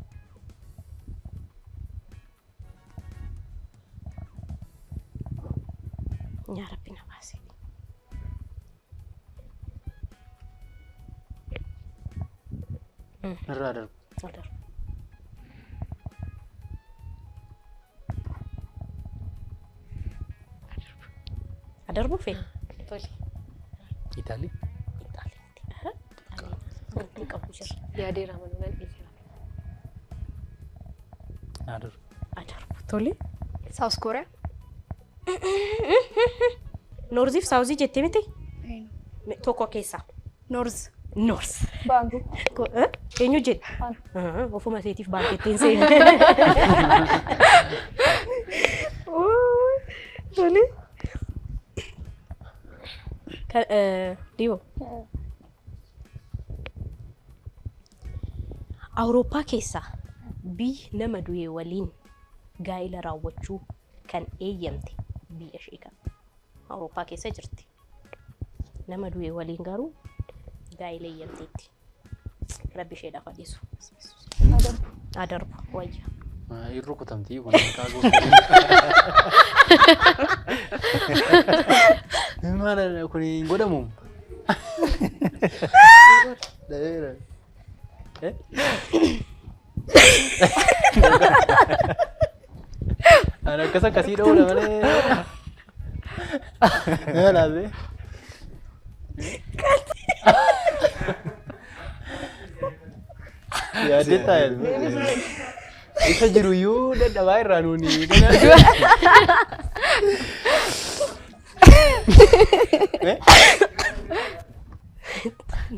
Yaa Rabbi na baase. Irraa darbu. Darbu. Adarbu fee. Tole. Itaalii. Amantii qabu jira. Yaadeera manuu nan dhiisera. Adarbu. Adarbu. Tole. Saawus Kooriyaa. Noorziif saawuzii jettee miti? Tokko keessaa. Noorz. Noorz. Baankii. Eenyu jedhe? Ofuma isheetiif baankeettiin seene. Tole. Dhiyoo. Awurooppaa keessaa biyyi nama du'e waliin gaa'ila raawwachuu kan eeyyamte biyya ishee kana. Awurooppaa keessa jirti. Nama du'e waliin garuu gaa'ila eeyyamteetti. Rabbi isheedhaaf haa dhiisu. Adarbu wayya. Hin rukutamti kun maqaa gooftaa. Maal kun hin godhamu? Dhabeera. Ani akkas akkasii dha'uudha malee. Maal haasee? Yaaddee taa'e. Isa jiruyyuu dadhabaa irraa nuuni.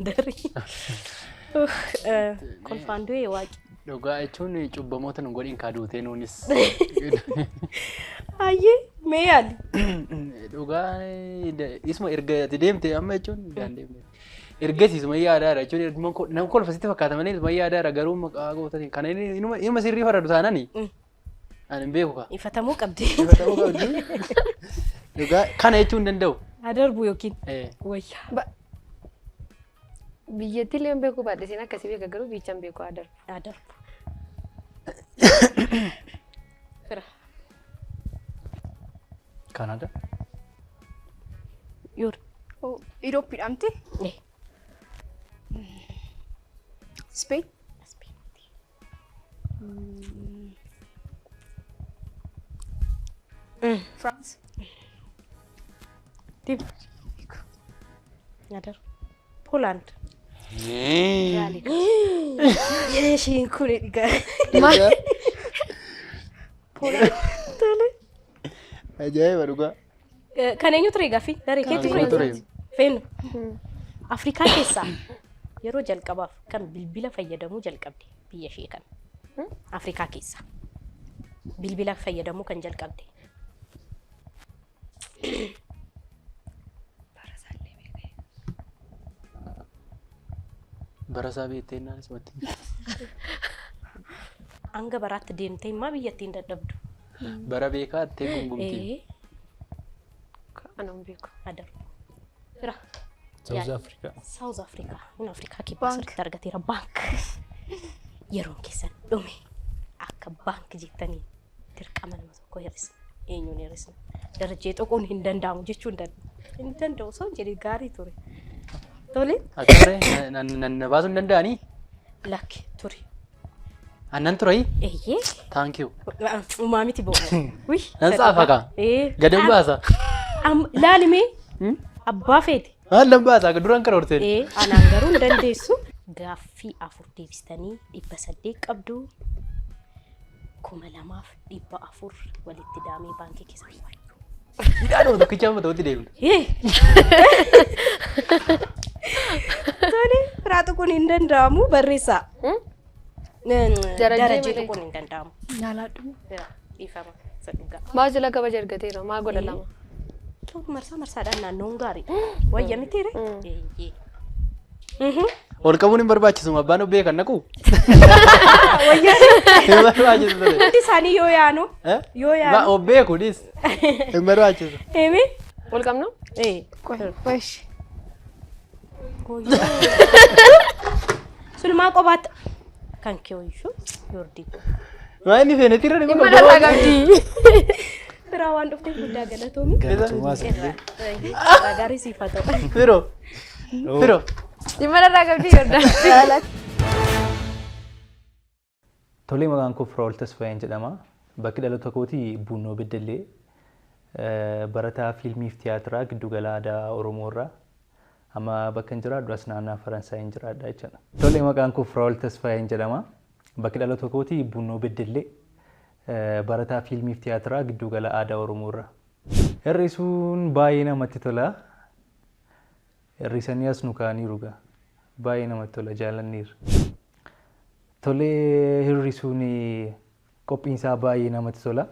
Darii. Kolfaan du'e waaqi. Dhugaa jechuun cubbamoota nu godhin kaa duutee nuunis. Ayyee mee yaali. Dhugaa isuma erga ati deemte amma jechuun deemte. Ergasii isuma yaadaadha jechuun nama kolfa sitti fakkaata malee isuma yaadaadha garuu maqaa gootatiin kana inuma sirrii faradu taanani. Ani hin beeku kaa. Ifatamuu qabdi. Ifatamuu qabdi. Dhugaa kana jechuu hin danda'u. Adarbu yookiin wayya. Biyyattii illee hin beeku baadhe seen akkasii beeka garuu biyyicha hin beeku adarbu. Adarbu. Fira. Kaanaada. Yoor. Irooppiidha miti? Speen. Firaans. Dib. Adarbu. Poolaand. Isheen kun dhigaa. Tole. Ajaa'iba dhugaa. Kan eenyu ture gaaffii? Daree keetu Kan ture. ture. Feenu. Afrikaa keessaa yeroo jalqabaaf kan bilbila fayyadamuu jalqabde biyya ishee kan. Afrikaa keessaa. Bilbila fayyadamuu kan jalqabde. Barasaa beektee naan isumatti. Hanga baraatti deemtee immoo biyyattiin dadhabdu. Bara beekaa attee gungumtii. Ee, Ani hin beeku. adaru. Fira. South Africa. South Africa. Inni Afrikaa kibbaa Baank. sirriitti argateera. Baank. Yeroon keessan dhume akka baank jettanii dirqama nama tokko hir'isna. Eenyuun hir'isna? Darajee tuquun hin danda'amu jechuu hin danda'u. Hin danda'u osoo hin jedhin gaarii ture. Tole. Akka na baasuu hin danda'anii? Lakki ture. Annan tureyi? Eeyyee. Thank you. Uumaa miti bo'oo. Wih. Nan tsaafa kaa. Ee. Gadan baasa. Laalimee abbaa feete. Maal nan baasa duraan karoorteen. Ee, anaan garuu hin dandeessu. Gaaffii 4 deebistanii 800 qabdu. 2400 walitti daamee baankii keessa waayyu. Hidhaadhuma tokkicha amma ta'utti deemna. Ee. Tole, firaa tuquun hin danda'amu barreessaa. Darajjee Darajjee malee. tuquun hin danda'amu. Nyaalaadhu. Fira, dhiifama. Isa dhugaa. Maal jala kabaja argateera? Maal godha lama? Tole, marsaa marsaadhaan naannoon gaariidha. Wayya mitiire? Eeyyee. Ol qabuun hin barbaachisu abbaan of beekan naqu. Hin barbaachisu ture. Hundi isaanii yoo yaanu. Eh? Yoo Ba yaanu. of beeku dhis. Hin barbaachisu. Eemi? Wal qabnu? Ee. Wesh. Sulmaa qobaatti. Kan kee hoyyuu yoordii. Maa inni feenetti irra Dhimma dhalaa qabdi. Biraa waan dhufteef guddaa galatoomi. Galatoomaa isinillee. Irraa gaarii siif haa ta'u. Firoo. Firoo. Dhimma dhalaa qabdi Yordaan. Tolee, maqaan koo Firaa'ol Tasfaayeen jedhama. Bakki dhaloota kootii Buunoo Beddellee. Barataa fiilmii fi tiyaatiraa giddugala aadaa Oromoo irraa. Amma bakka hin jiraadhu as naannaa Faransaay hin jiraadha jechuudha. Tolee, maqaan koo Firaa'ol Tasfaayeen jedhama. Bakki dhaloota kootii Buunoo Beddellee. Barataa fiilmii fi tiyaatiraa giddugala aadaa Oromoo irraa. Hir'isuun baay'ee namatti tola. Hir'isanii as nu kaa'aniiru gaa. Baay'ee namatti tola jaalanneerra. Tolee, hir'isuun qophiin isaa baay'ee namatti tola.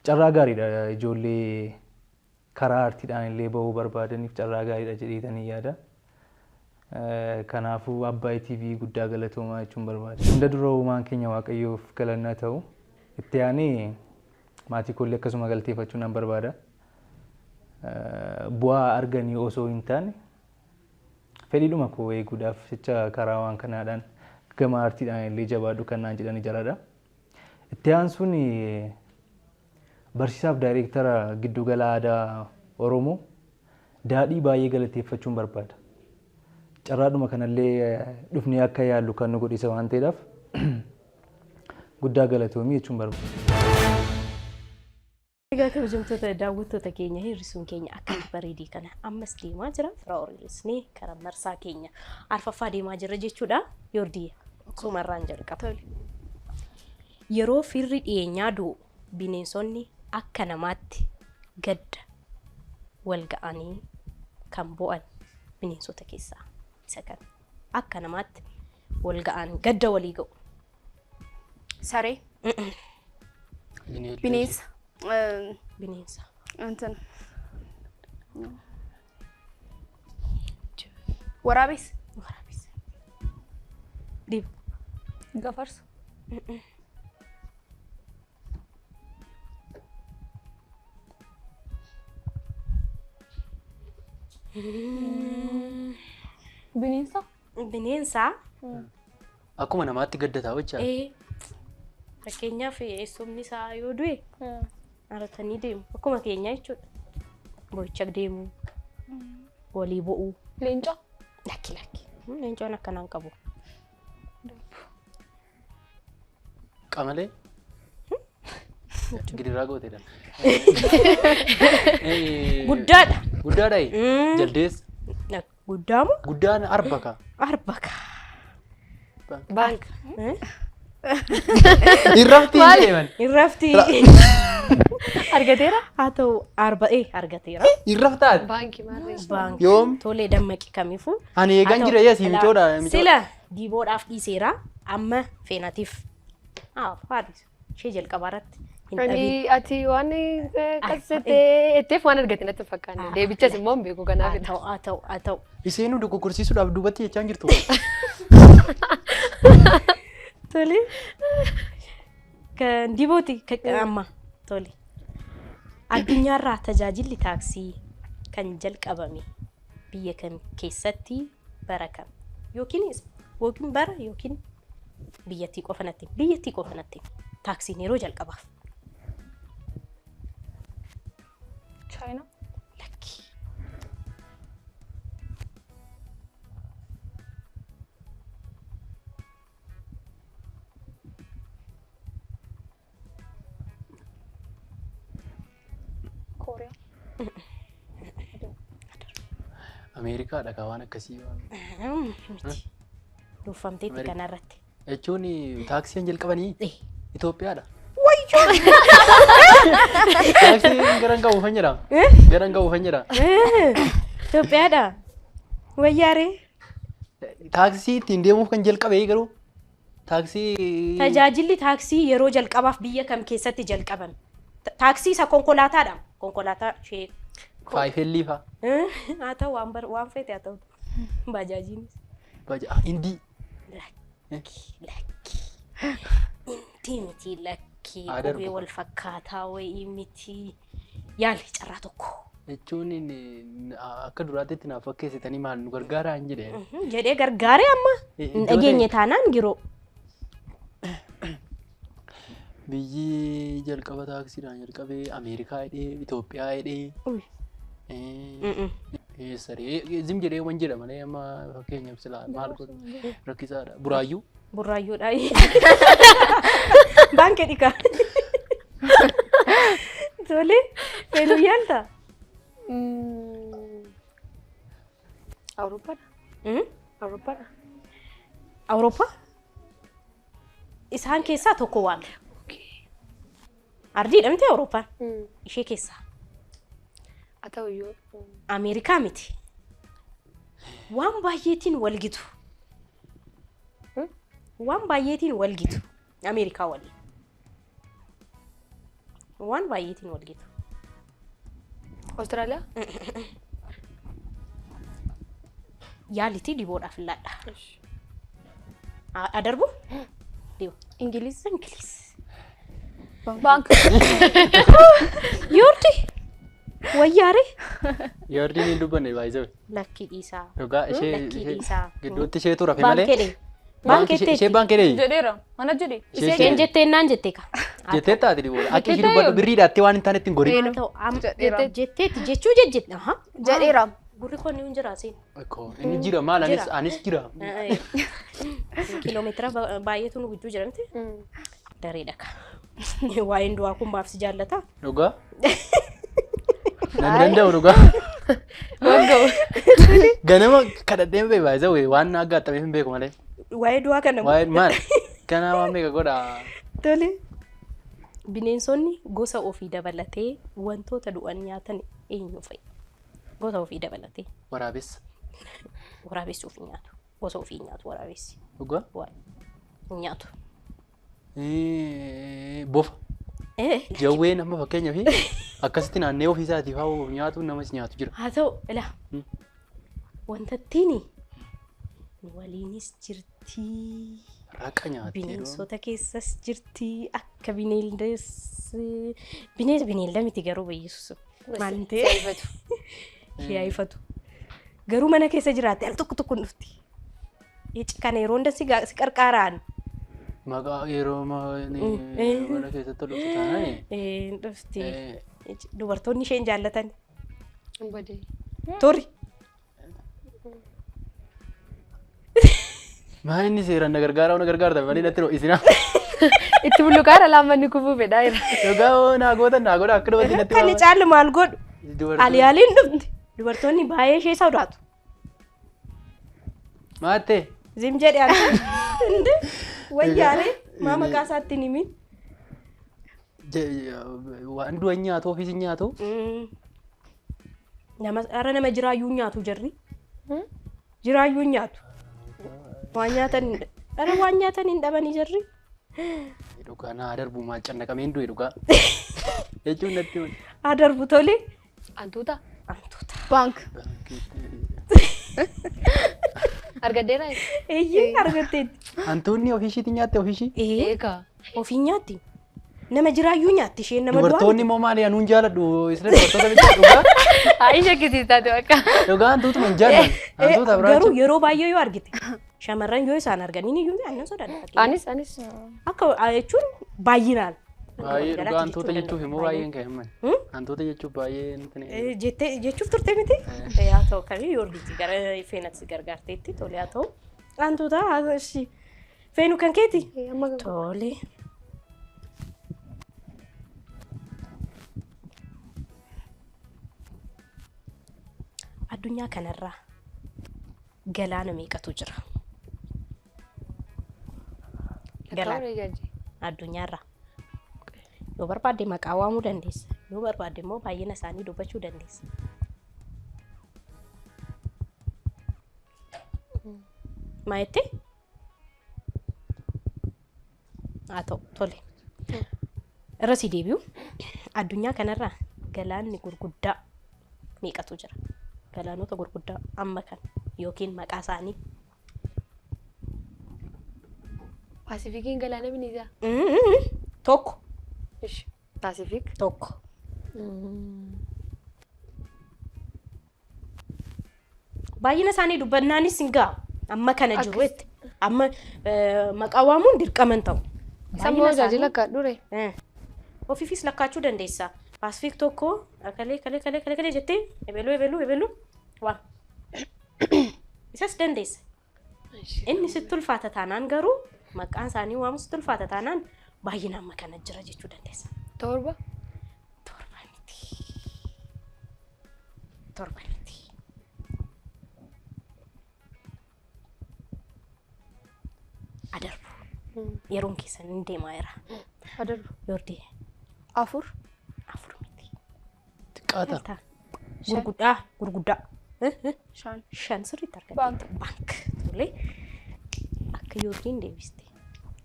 Carraa gaariidha ijoollee karaa aartiidhaan illee bahuu barbaadaniif carraa gaariidha jedheetanii yaada. Kanaafuu Abbaay TV guddaa galatoomaa jechuun barbaada. Hunda dura uumaan keenya Waaqayyoof galannaa ta'u. Itti aanee maatii koollee akkasuma galateeffachuu nan barbaada. Bu'aa arganii osoo hin taane fedhiidhuma koo eeguudhaaf jecha karaa waan kanaadhaan gama aartiidhaan illee jabaadhu kan naan jedhani jaradha. Itti aansuun barsiisaaf daayireektara giddugala aadaa Oromoo daadhii baay'ee galateeffachuun barbaada. Carraadhuma kanallee dhufnee akka yaallu kan nu godhisa waan ta'eedhaaf guddaa galatoomii jechuun barbaada. Egaa kabajamtoota daawwattoota keenya hir'isuun keenya akka bareedii kana ammas deemaa jira. Firaa hir'isnee karaa marsaa keenya arfaffaa deemaa jira jechuudha. Yoordii sumarraan jalqaba. Yeroo firri dhiyeenyaa du'u bineensonni akka namaatti gadda wal ga'anii kan bo'an bineensota keessaa isa kana. Akka namaatti wal ga'an gadda walii ga'u. Saree. Bineensa. Bineensa. እንትን ወራቤስ Waraabessa. Dhiba. Gafarsa. Bineensa. Bineensa. Akkuma namaatti gadda taa'u jechaadha. Ee. Fakkeenyaaf eessumni isaa yoo du'e haratanii deemu. Akkuma keenya jechuudha. Boo'icha deemu. Walii bo'uu. Leenca. Lakki lakki. Leencoon akkanaan qabu. Qamalee. Gidiraa gooteedha. Guddaadha. Guddaadha. Jaldeessa. Guddaamu Guddaan arba kaa. arba kaa. Baank. Hin raftii jedhe. Hin rafti. Argateera? Haa ta'u arba argateera. Hin raftaati. Baankii maarree. Baankii. Yoom? Tolee dammaqi kamiifuu. Ani eegan Haa ta'u, jira yes micoodha. Sila diiboodhaaf dhiiseera amma feenatiif. Haa haadhi ishee jalqabaa irratti hin dhabiin. Ani ati waan qabsatee etteef waan argate natti hin fakkaanne. Deebichas immoo hin beeku Haa kanaaf. ta'u haa ta'u haa ta'u. Isheen dogoggorsiisuudhaaf duubatti jechaa hin jirtu. Tole. Kan dibooti kan amma tole. Addunyaarraa tajaajilli taaksii kan jalqabame biyya kam keessatti bara kam yookiin yookiin bara yookiin biyyattii qofa natti biyyattii qofa natti taaksiin yeroo jalqabaaf Chaayinaa. Lakki. Kooriyaa. Ameerikaadha kaa waan akkasii. Miti. Duufamteetti kanarratti. Jechuun taaksiin jalqabanii Itoophiyaadha. Taaksiin garan qabu fan jedhama. Garan qabu fan jedhama. Itoophiyaadha. Wayyaaree. Taaksii ittiin deemuuf kan jalqabe garuu taaksii. Tajaajilli taaksii yeroo jalqabaaf biyya kam keessatti jalqabame? Taaksii isa konkolaataadha. Konkolaataa ishee. Faayifellii fa'a. Haa ta'u waan waan feete haa ta'u. Baajaajiinis. Indii. Lakki lakki. Indii miti lakki. Haa darbu. Qubee wal fakkaataa wayii miti. Yaali carraa tokko. Jechuun inni akka duraatti naaf fakkeessitanii maal nu gargaaraa hin jedhee. Jedhee gargaaree amma hin dhageenye taanaan giroo. Biyyi jalqaba taaksiidhaan jalqabee Ameerikaa jedhee Itoophiyaa jedhee. Eessaree zim jedhee waan jedha malee amma fakkeenyaaf silaa maal godhu rakkisaadha. Buraayyuu. Buraayyuudha. Baankii dhiqa. Tole feenuu yaalta? Awurooppaadha. Awurooppaadha. Awurooppaa? Isaan keessaa tokko waame. Ardiidha miti Awurooppaan? Ishee keessaa. Haa ta'u iyyuu. Ameerikaa miti. Waan baay'eetiin wal gitu. Waan baay'eetiin wal gitu. Ameerikaa waliin. Waan baay'eetiin wal gitu. Awustiraaliyaa? Yaalitii diboodhaaf laadha. Adarbu? Dibo. Ingiliz. Ingiliz. Baank. Yoordi. Wayyaare. Yoordiin hin dubbanne baay'isee. Lakki dhiisaa. Dhugaa ishee Lakkii dhiisaa. gidduutti isheetu rafe malee. Baankee dhee. Baankii ishee baankee dhee. Jedheera. Mana jedhe. Isheen jettee naan jettee ka. Jettee taate diboodha. Akka ishee dubbadhu birriidhaatti waan hin taane ittiin gorin. Haa ta'u amma jetteetti jechuu jejjette. Aha. Jedheera. Gurri koo ni hin jira siin. Inni jira maal anis anis jira. Kiiloomeetira baay'eetu nu gidduu jira miti. Dareedha ka. Waa'een du'aa kun maaf si jaallata? Dhugaa. Nan danda'u dhugaa. Ganama kadhadheen bee baay'isee waan na aggaatameef hin beeku malee. Waa'ee du'aa kana. Waa'ee maal? Kanaa waan meeqa godha? Tole. Bineensonni gosa ofii dabalatee wantoota du'an nyaatan eenyu fa'i? Gosa ofii dabalatee. Waraabessa. Waraabessi ofii nyaatu. Gosa ofii nyaatu waraabessi. Dhugaa? Hin nyaatu. Bofa. Jawween amma fakkeenyaaf akkasitti naannee ofii isaatiif haa nyaatu namas nyaatu jira. Haa ta'u ilaa wanta ittiin nu waliinis jirti. Raqa nyaatti. Bineensota keessas jirti. Akka bineeldas bineensa bineelda miti garuu bayyeessu. Maal ta'e? Siyaayifatu. Garuu mana keessa jiraatte al tokko tokko dhufti. Eci kana yeroo hunda si qarqaaraan. Maqaa yeroo mana keessatti dhuftu taanaan. Dhufti. Dubartoonni isheen jaallatan. Badee. Torri. Maal inni seeraan na gargaaraa na gargaarta malee natti ho'isinaa. Itti bulluqaara laammanni kufuu fedhaa jira. Dhugaa hoo naa goota naa godha akka dubartii natti Kan caalu maal godhu? Aliyaaliin dhufti. Dubartoonni baay'ee ishee sodaatu. Maattee. Zim jedhe akka. Wayyaaree. Maa maqaa isaatti hin himin? Waan du'a nyaatu ofiis hin nyaatu. Nama ara nama jiraayyuu nyaatu jarri. Jiraayyuu nyaatu. Waan nyaatan ara waan nyaatan hin dhabanii jarri. Dhugaa naa darbu maal cannaqameen du'e dhugaa. Jechuun natti hima. Haa darbu tole. Hantuuta. Hantuuta. Baank. Argaddeera. Eeyyee argatteetti. Hantuunni ofii ishiitiin nyaatte ofii ishii? Eegaa. Ofii nyaatti. Nama jiraayyuu nyaatti isheen nama du'aa. Dubartoonni immoo maali anuun jaaladhu isina dubartoota bicha dhugaa. Haa shakkisiistaati bakka. Dhugaa hantuutuma hin jaalladhu. Hantuuta biraa Garuu yeroo baay'ee yoo argite shamarran yoo isaan arganii iyyuu annan sodaadha. Anis anis. Akka jechuun baay'inaan. Baay'ee dhugaa hantuuta jechuuf immoo baay'een kan himan. Hantuuta jechuuf baay'ee nuti Jettee jechuuf turte miti? Haa ta'u kamii yoo argite gara feenatti gargaarteetti tole haa ta'u. Hantuuta feenu kan keeti? Tole. Addunyaa kanarra galaana meeqatu jira? Galaana addunyaarra. Yoo barbaadde maqaa waamuu dandeessa. Yoo barbaadde immoo baay'ina isaanii dubbachuu dandeessa. Maa jettee? Haa ta'u tole. Irra si deebi'u addunyaa kanarra galaanni gurguddaa meeqatu jira? Galaanota gurguddaa amma kan yookiin maqaa isaanii. Paasifikiin galaana miniisaa? Tokko. Paasifik. Tokko. Baay'ina isaanii dubbannaanis hin ga'a. Amma kana jiru jetti. Amma maqaa waamuun dirqama hin ta'u. Sammuu tajaajila akka dure. Ofiifis lakkaachuu dandeessa. Paasifik tokko kalee kalee kalee kalee kalee jettee ebeluu ebeluu ebeluu waan. Isas dandeessa. Inni sitti ulfaata taanaan garuu maqaan isaanii waamu sitti ulfaata taanaan baay'ina amma kana jira jechuu dandeessa. Torba. Torba miti. Torba miti. Adarbu. Yeroon keessan hin deemaa jira. Adarbu. Yoordii. Afur. Afur miti. Xiqqaata. Gurguddaa gurguddaa. Shan. Shan sirriitti argatte. Baank. Tole. Akka Yoordiin deebiste.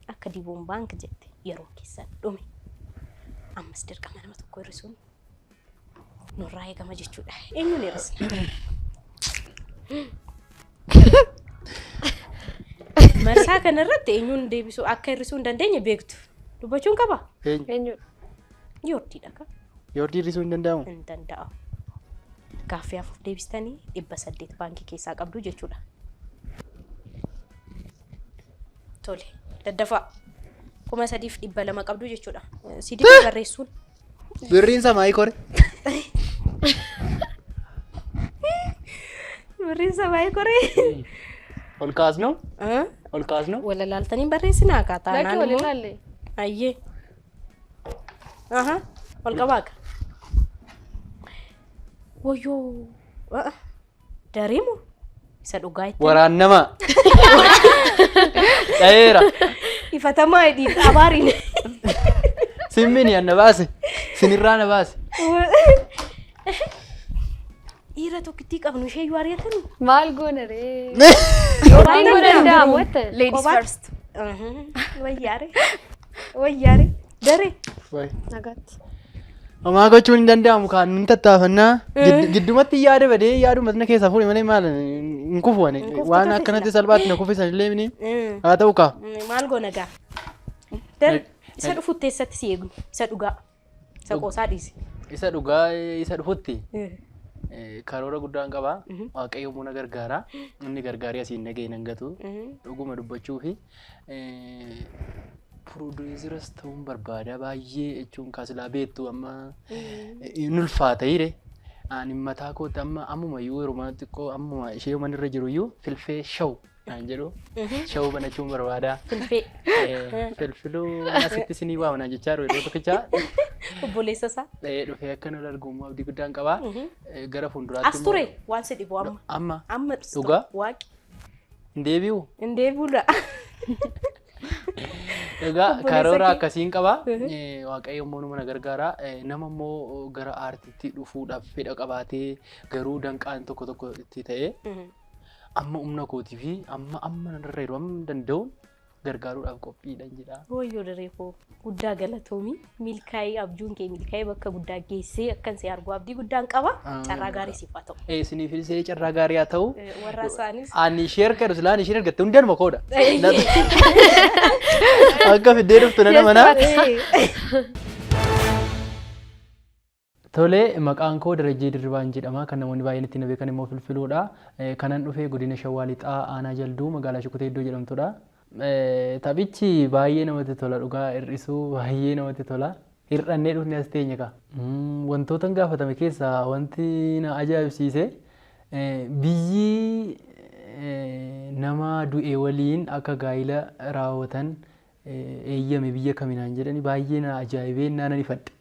Akka Diboon baank jette yeroon keessan dhume. Ammas dirqama nama tokko hir'isuun nurraa eegama jechuudha. Eenyuun hir'isna? Marsaa kanarratti eenyuun deebisuu akka hir'isuu hin dandeenye beektu. Dubbachuun qaba? Eenyudha? Yoordiidha ka. Yoordii hir'isuu hin danda'amu? Hin danda'amu. Gaaffii afur deebistanii 800 baankii keessaa qabdu jechuudha. Tole, daddafaa. 3200 qabdu jechuudha. Sidii barreessuun. Birriin samaayii kore. Birriin samaayii kore. Ol kaasnu? Ol kaasnu? Wal ilaaltanii barreessinaa akkaataa Lakki wal ilaalle. Ayyee. Aha, ol qabaa akka. Wayyoo. Dareemu isa dhugaa itti. Waraannama. Dhaheera. Ifatamaa hidhiin abaariin. Simmini anna baase. Sinirraa na baase. Dhiira tokkittii qabnu ishee iyyuu ari'atanii. Maal goona ree? Yoordiin godha danda'amu jette. Ladies first. Wayyaare. Wayyaare. Daree. Nagaatti. Homaa gochuun hin danda'amu kaan nun tattaafannaa. Giddumatti yaada badee yaaduma sana keessaa fuudhe malee maal hin kufu ani. Waan akkanatti salphaatti na kuffisan illee mini. Haa ta'u kaa. Maal goona gaa? Daree isa dhufutti eessatti si eegnu? Isa dhugaa. Isa qoosaa dhiisi. Isa dhugaa isa dhufutti karoora guddaan qaba. Waaqayyo immoo na gargaara. Inni gargaaree asiin na ga'e nan gatu. Dhuguma dubbachuu fi piroodiisaras ta'uun barbaada baay'ee jechuun kaasilaa beektu amma hin ulfaata hire. Ani mataa kootti amma ammuma iyyuu yeroo xiqqoo ammuma ishee mana irra jiru iyyuu filfee shawu naan jedhu shawu banachuun barbaada. Filfee. Filfiluu asitti isinii waamna jechaa jiru yeroo tokkichaa. Obboleessa isaa. Dhufee akka nu argu immoo abdii guddaan qaba. Gara fuulduraatti As ture waan si dhibu amma. Amma. Amma Dhugaa? Waaqi. Hin deebi'u? Hin deebi'uudha. Egaa Obboleessa karoora kee. akkasiin qaba. Waaqayyo immoo numa na gargaara. Nama immoo gara aartiitti dhufuudhaaf fedha qabaatee garuu danqaan tokko tokko itti ta'e amma humna kootii fi amma amma narra jiru amma danda'uun gargaaruudhaaf qophiidhaan jedha. Wayyoo daree koo guddaa galatoomi milkaa'ii abjuun kee milkaa'ii bakka guddaa geessee akkan si argu abdii guddaan qaba carraa gaarii siif haa ta'u. Isiniifis carraa gaarii haa ta'u. Warra isaanis Ani ishee harka jiru silaa ani isheen argatte hundinuma koodha. Akka fiddee dhuftu nana manaa. Tole, maqaan koo Darajjee Dirribaan jedhama. Kan namoonni baay'een ittiin na beekan immoo Filfiluudha. Kanan dhufe godina Shawaa Lixaa Aanaa Jalduu magaalaa Shukutee iddoo jedhamtudha. Taphichi baay'ee namatti tola dhugaa hir'isuu baay'ee namatti tola. Hir'annee dhufne as teenye ka. Wantoota hin gaafatame keessaa wanti na ajaa'ibsiise biyyi nama du'e waliin akka gaa'ila raawwatan eeyyame biyya kaminaan jedhani baay'ee na ajaa'ibee nan ifadhe.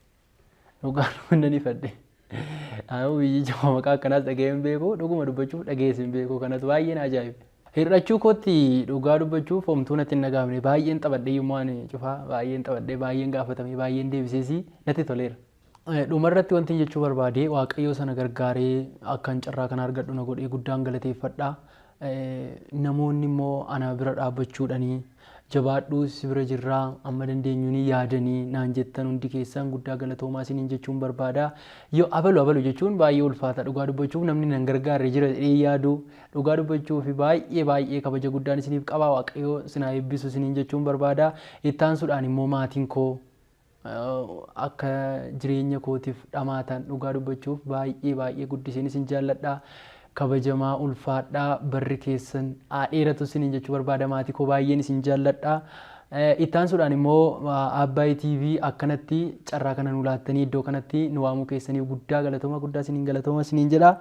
Dhugaan nan ifadhe. Haa biyyi jama maqaa akkanaas dhaga'ee hin beeku dhuguma dubbachuuf dhaga'ees hin beeku kanas baay'ee na ajaa'ibe. Hir'achuu kootti dhugaa dubbachuuf homtuu natti hin dhaga'amne baay'een taphadhee yommuu ani cufaa baay'een taphadhee baay'een gaafatame baay'een deebisees natti toleera. Dhumarratti wanti jechuu barbaade Waaqayyoo sana gargaaree akkan carraa kana argadhu na godhee guddaan galateeffadha. Namoonni immoo ana bira dhaabbachuudhanii jabaadhuu si bira jirraa amma dandeenyuun yaadanii naan jettan hundi keessan guddaa galatoomaa isiniin jechuun barbaada. Yoo abalu abalu jechuun baay'ee ulfaata dhugaa dubbachuuf namni nan gargaarre jira jedhee yaadu dhugaa dubbachuuf baay'ee baay'ee kabaja guddaan isiniif qaba Waaqayyoo isin haa eebbisu isiniin jechuun barbaada. Ittaansuudhaan immoo maatiin koo akka jireenya kootiif dhamaatan dhugaa dubbachuuf baay'ee baay'ee guddiseen isin jaalladha. Kabajamaa ulfaadhaa barri keessan haa dheeratu isiniin jechuu barbaada maatii koo baay'een isin jaalladha. Ittaansuudhaan immoo Abbaay TV akkanatti carraa kana nu laattanii iddoo kanatti nu waamuu keessaniif guddaa galatooma guddaa isiniin galatooma isiniin jedha.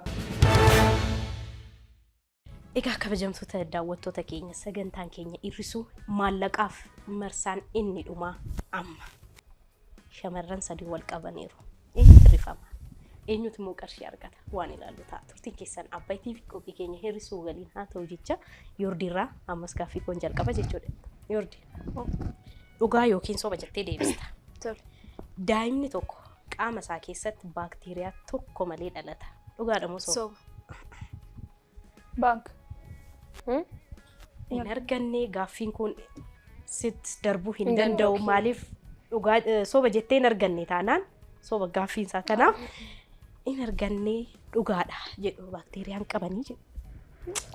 Egaa kabajamtoota daawwattoota keenya sagantaan keenya hir'isuu maallaqaaf marsaan inni dhumaa amma. Shamarran sadii wal qabaniiru. Eenyutu hir'ifama? Eenyutu immoo qarshii argata? Waan ilaallu ta'a. Turtiin keessan Abbaay TV qophii keenya hir'isuu waliin haa ta'u jecha Yoordiirraa ammas gaaffii koon jalqaba jechuudha. Yoordi dhugaa yookiin soba jettee deebista. Tole. Daa'imni tokko qaama isaa keessatti baakteeriyaa tokko malee dhalata. Dhugaadha moo soba? Soba. Baank. Hin arganne gaaffiin kun sitti darbuu hin danda'u. Maaliif dhugaa soba jettee hin arganne taanaan soba gaaffiin isaa kanaaf hin arganne dhugaadha jedhu baakteeriyaan qabanii jedhu.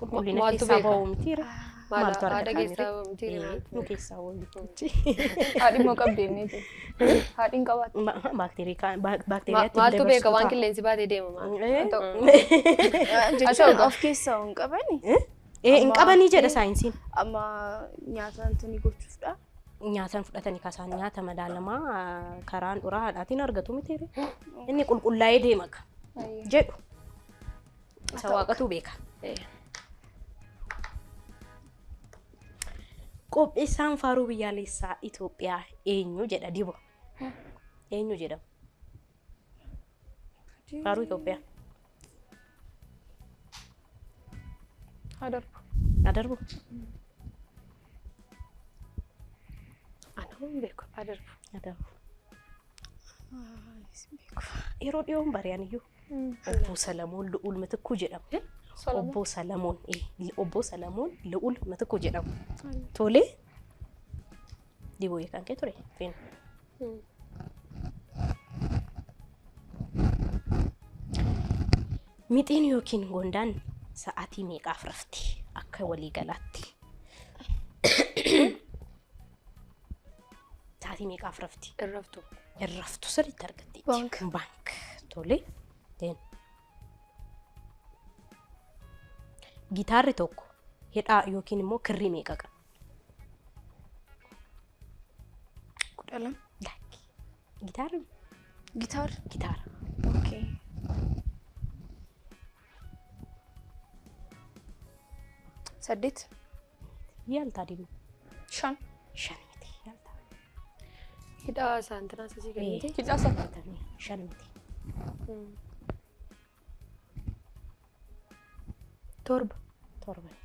Qulqullina Maaltu keessaa beeka? ba'u mitiira. Maaltu Haadha argata keessaa ba'u mitiira. Nu keessaa ba'u miti. Haadhi immoo qabdi inni jiru. Haadhi hin qabaatu. Baakteeriyaatti Maaltu beeka waan qilleensi baatee deema maal? Jechuun of keessaa hin qabani. Hin qabanii jedha saayinsiin. Amma nyaata antoni gochuufdha. Nyaatan fudhatanii kaasaan nyaata madaalamaa karaan dhuraa haadhaatiin argatu mitiire. Inni qulqullaa'ee deema ka jedhu. Isa waaqatu beeka. Qopheessaan faaruu biyyaalessaa Itoophiyaa eenyu jedha Dibo? Eenyu jedhama? Faaruu Itoophiyaa. Haa darbu. Haa darbu. Ana hin beeku haa darbu. Haa darbu. Yeroo dhiyoon bari'an iyyuu Obbo Salamoon Lu'ul Mitikkuu jedhamu. Obbo Salamoon Obbo Salamoon Lu'ul Mitikkuu jedhamu. Tole. Diboo kan kee ture. Feena. Mixiin yookiin gondaan sa'aatii meeqaaf rafti akka waliigalaatti? Sa'aatii meeqaaf rafti? Irraftu. Irraftu sirriitti argatte. Baank. Baank. Tole. Deen. Gitaarri tokko hidhaa yookiin immoo kirrii meeqa qaba? 12. Lakki. Gitaarri? Gitaar. Gitaara. Okay. 8. Yaaltaa dibu. 5. 5 miti. Yaaltaa. Hidhaa isaa intinaa sasii gadi. Hidhaa isaa. 5 miti. 7. 7 miti.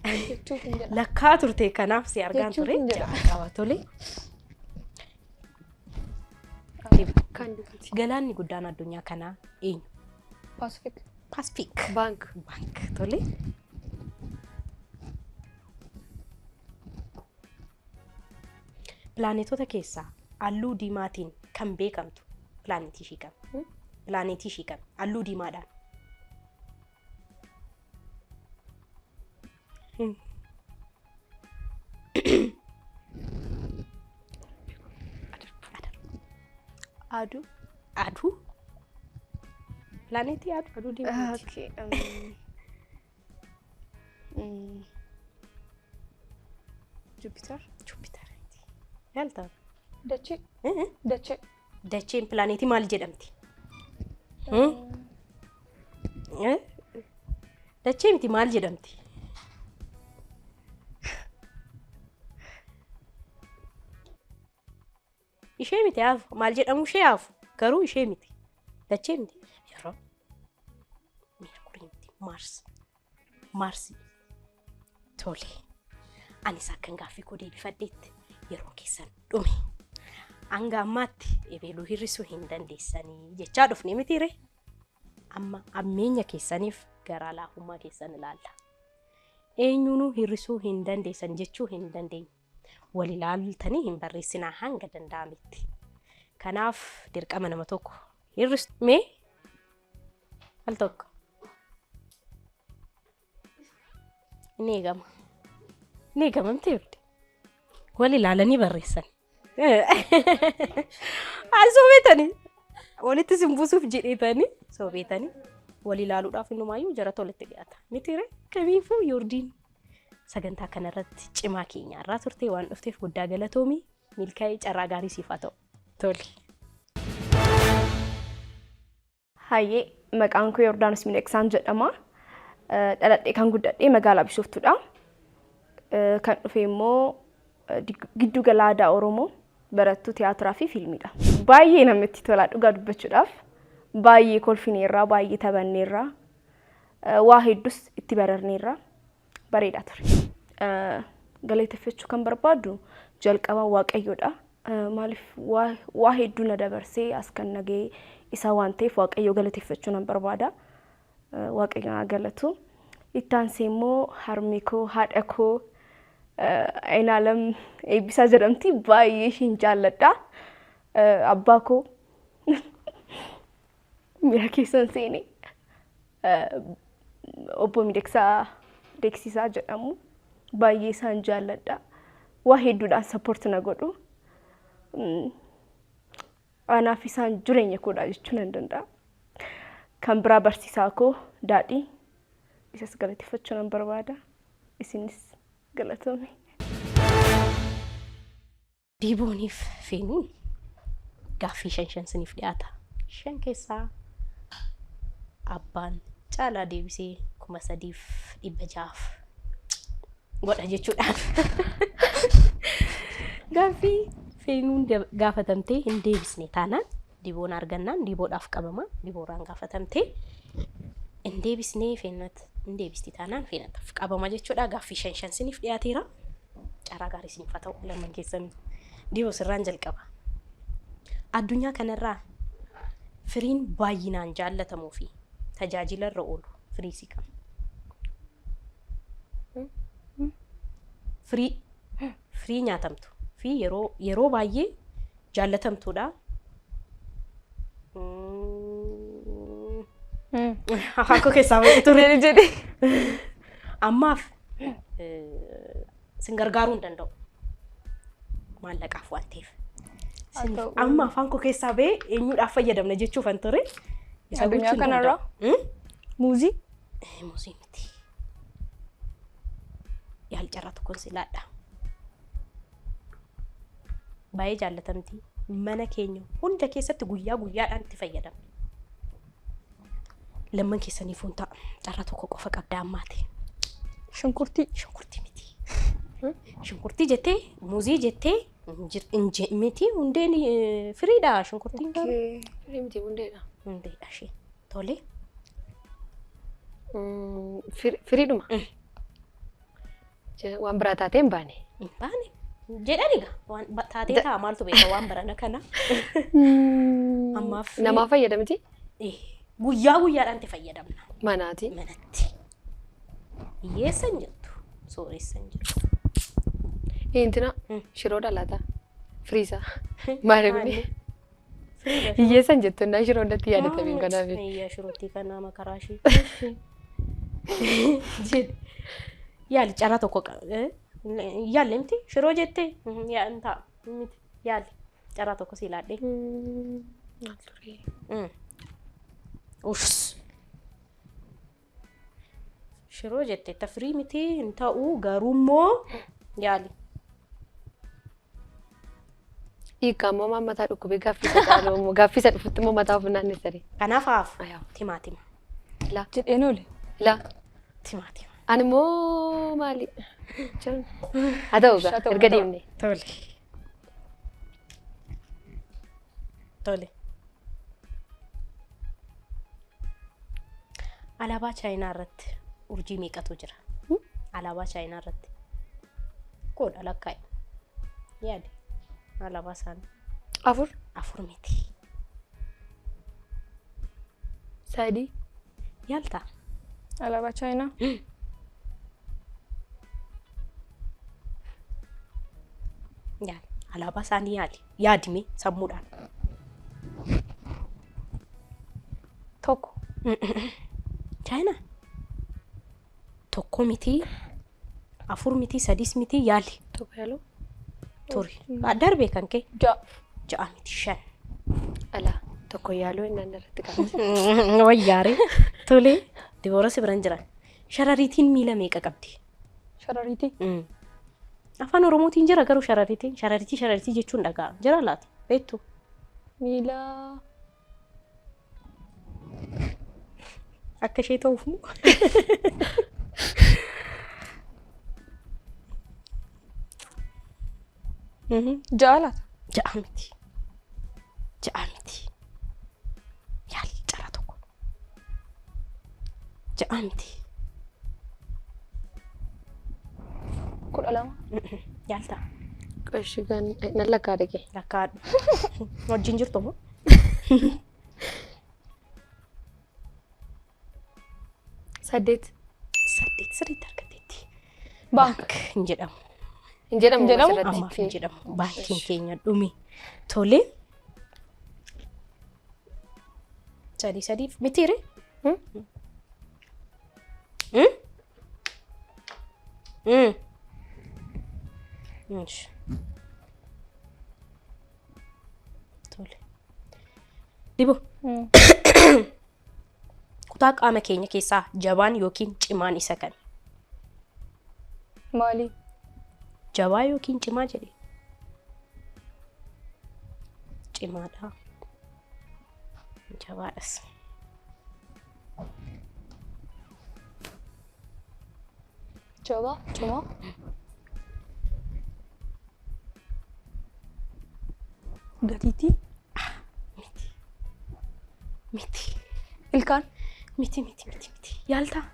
6. Jechuuf hin jedha. Lakkaa turte kanaaf si argaan Jechuuf ture. hin jedha. 6 qaba tole. Kan duuti. Galaanni guddaan addunyaa kanaa eenyu? Paasifik. Paasifik. Baank. Baank tole. Pilaanetoota keessaa halluu diimaatiin kan beekamtu pilaanetii ishii kam? Pilaanetii ishii kam? Halluu diimaadhaan. Aduu. Aduu? Pilaanetii aduu? Aduu diimaa miti. Okay. Jupiter. Jupiter. Yaalta. Dachee. Dachee. Dacheen pilaanetii maal jedhamti? Dachee miti maal jedhamti? Ishee miti haafu. Maal jedhamu ishee haafu. Garuu ishee miti. Dachee miti. Yeroo. Meerkurii miti. Maars. Maarsi. Tole. Anis akkan gaaffii koo deebifadheetti yeroo keessan dhume. Hanga ammaatti ebeeluu hir'isuu hin dandeessanii jechaa dhufne mitiire. Amma ammeenya keessaniif garaa laafummaa keessan ilaalla. Eenyuunuu hir'isuu hin dandeessan jechuu hin dandeenye. Wal ilaaltanii hin barreessinaa hanga danda'ametti. Kanaaf dirqama nama tokko hir'isu mee al tokko. Inni eegama. Inni eegama miti jirti. Wal ilaalanii barreessan. Al soobeetanii walitti sin buusuuf jedheetanii soobeetanii wal ilaaluudhaaf innumaayyuu jara tolatti dhiyaata. Mitiire kamiifuu Yoordiin sagantaa kanarratti cimaa keenya irraa turte waan dhufteef guddaa galatoomii milkaa'ee carraa gaarii siif haa ta'u. Tole. Hayyee maqaan koo Yordaanos Miidhagsaan jedhama. Dhaladhee kan guddadhee magaalaa Bishooftuudha. Kan dhufe immoo giddu gala aadaa Oromoo barattuu tiyaatiraa fi fiilmiidha. Baay'ee namatti tola dhugaa dubbachuudhaaf. Baay'ee kolfineerra, baay'ee taphanneerra, waa hedduus itti bararneerra. Bareedaa ture. Galateeffachuu kan barbaadu jalqaba Waaqayyoodha. Maaliif waa hedduu na dabarsee as kan na ga'e isa waan ta'eef Waaqayyoo galateeffachuu nan barbaada. Waaqayyoon haa galatu. Itti aansee immoo harmee koo, haadha koo Aynaalam Eebbisaa jedhamti. Baay'ee ishiin jaalladha. Abbaa koo miira keessan seene obbo Miidhagsaa Deeksisaa jedhamu. Baay'ee isaan jaalladha. Waa hedduudhaan support na godhu. Anaaf isaan jireenya koodha jechuu nan danda'a. Kan biraa barsiisaa koo Daadhii isas galateeffachuu nan barbaada. Isinis galatoome. Diibooniif Feenuun gaaffii shan shan siniif dhiyaata. 5 keessaa abbaan caalaa deebisee 3600 godha jechuudha. Gaaffii Feenuun gaafatamtee hin deebisne taanaan Diboon argannaan Diboodhaaf qabama. Dibooraan gaafatamtee hin deebisnee Feenat hin deebisti taanaan Feenataaf qabama jechuudha. Gaaffii shan shan siniif dhiyaateera. Carraa gaarii isiniif haa ta'u lamman keessan. Diboo sirraan jalqaba. Addunyaa kanarraa firiin baay'inaan jaallatamuu fi tajaajila irra oolu firii si kam? Firii nyaatamtu fi yeroo baay'ee jaallatamtuudha. Afaan koo keessaa ba'ee ture. Jedhe. Ammaaf sin gargaaruu hin danda'u. Maallaqaaf waan ta'eef. Amma afaan koo keessaa ba'ee eenyuudhaaf fayyadamna jechuufan ture. Isa Addunyaa gochuu hin kanarraa? danda'u. Muuzii? Muuzii miti. Yaal carraa tokkoon si laadha. Baay'ee jaallatamti. Mana keenya hunda keessatti guyyaa guyyaadhaan itti fayyadamna. Lamman keessaniif hun ta'a. Carraa tokko qofa qabda ammaati. Shunkurtii. Shunkurtii miti. Shunkurtii jettee muuzii jettee miti hundeen firiidha shunkurtiin garuu. Firii miti hundeedha. Hundeedha ishee. Tole. Firiidhuma. Waan biraa taatee hin baane. Hin baane. Jedhan egaa waan taatee ta'a maaltu beeka waan barana kana. Ammaaf. Namaa fayyada miti? Guyyaa guyyaadhaan itti fayyadamna. Manaati. Manatti. Hiyyeessa hin jettu. Sooressa hin jettu. Intina shiroo dhalaata. Firiisaa. Maali kuni? Hiyyeessa hin jettu innaa shiroo irratti yaadatameen kanaaf. Iyyaa shirootti kana makaraa ishee. Jedhe. Yaali carraa tokko yaalle miti shiroo jettee hin ta'a miti yaali carraa tokko si laadhee. Maal ture? Uffs. Shiroo jettee tafirii miti hin ta'u garuu immoo yaali. Hiikkaa immoo maan mataa dhukkubee gaaffisa caaluu immoo gaaffisa dhufutti immoo mataa of naannessare. Kanaaf haafu. Ayaw. Timaatima. La. Jedheen oole. La. Timaatima. Ani immoo maali? Haa ta'u Haa ta'u, erga haa ta'u. deemne. Tole. Tole. Alaabaa Chaayinaa irratti urjii meeqatu jira? Alaabaa Chaayinaa irratti. Koodha lakkaa'e. Yaadi. Alaabaa isaanii. 4. 4 miti. 3. Yaaltaa? Alaabaa Chaayinaa. Yaali. Alaabaa isaanii yaali. Yaadime sammuudhaan. 1. Chaayinaa? 1 miti. 4 miti. 3 miti. Yaali. 1 yaaluu. Turi. Darbe kan kee? 6. 6 miti. 5. Alaa. 1 yaaluu innaan irratti qabate. Wayyaare. Tole. Diboora si biran jiran. Sharariitiin miila meeqa qabdi? Sharariitii. Afaan Oromootiin jira garuu sharariitiin. Sharariitii sharariitii jechuun dhaga'ama. Jira laata? Beektu? Miila. Akka ishee ta'uuf moo? 6 laata? 6 miti. 6 miti. Yaali carraa tokko. 6 miti. 12. Yaaltaa? Qoshi gan nan lakkaa dhaqe. Lakkaadhu. Wajjin jirtu moo? 8. 8 sirriitti argatteetti. Baank. Hin jedhamu. Hin jedhamu Hin jedhamu? asirratti. Ammaaf hin jedhamu. Baankiin keenya dhume. Tole. 3 3 mitiire? Tole. Dibo. Kutaa qaama keenya keessaa jabaan yookiin cimaan isa kami? Maali? Jabaa yookiin cimaa jedhe? Cimaadha. Jabaadhas. Jabaa, cimaa. Gatiittii. Miti. Miti. Ilkaan. Miti miti miti miti. Yaaltaa?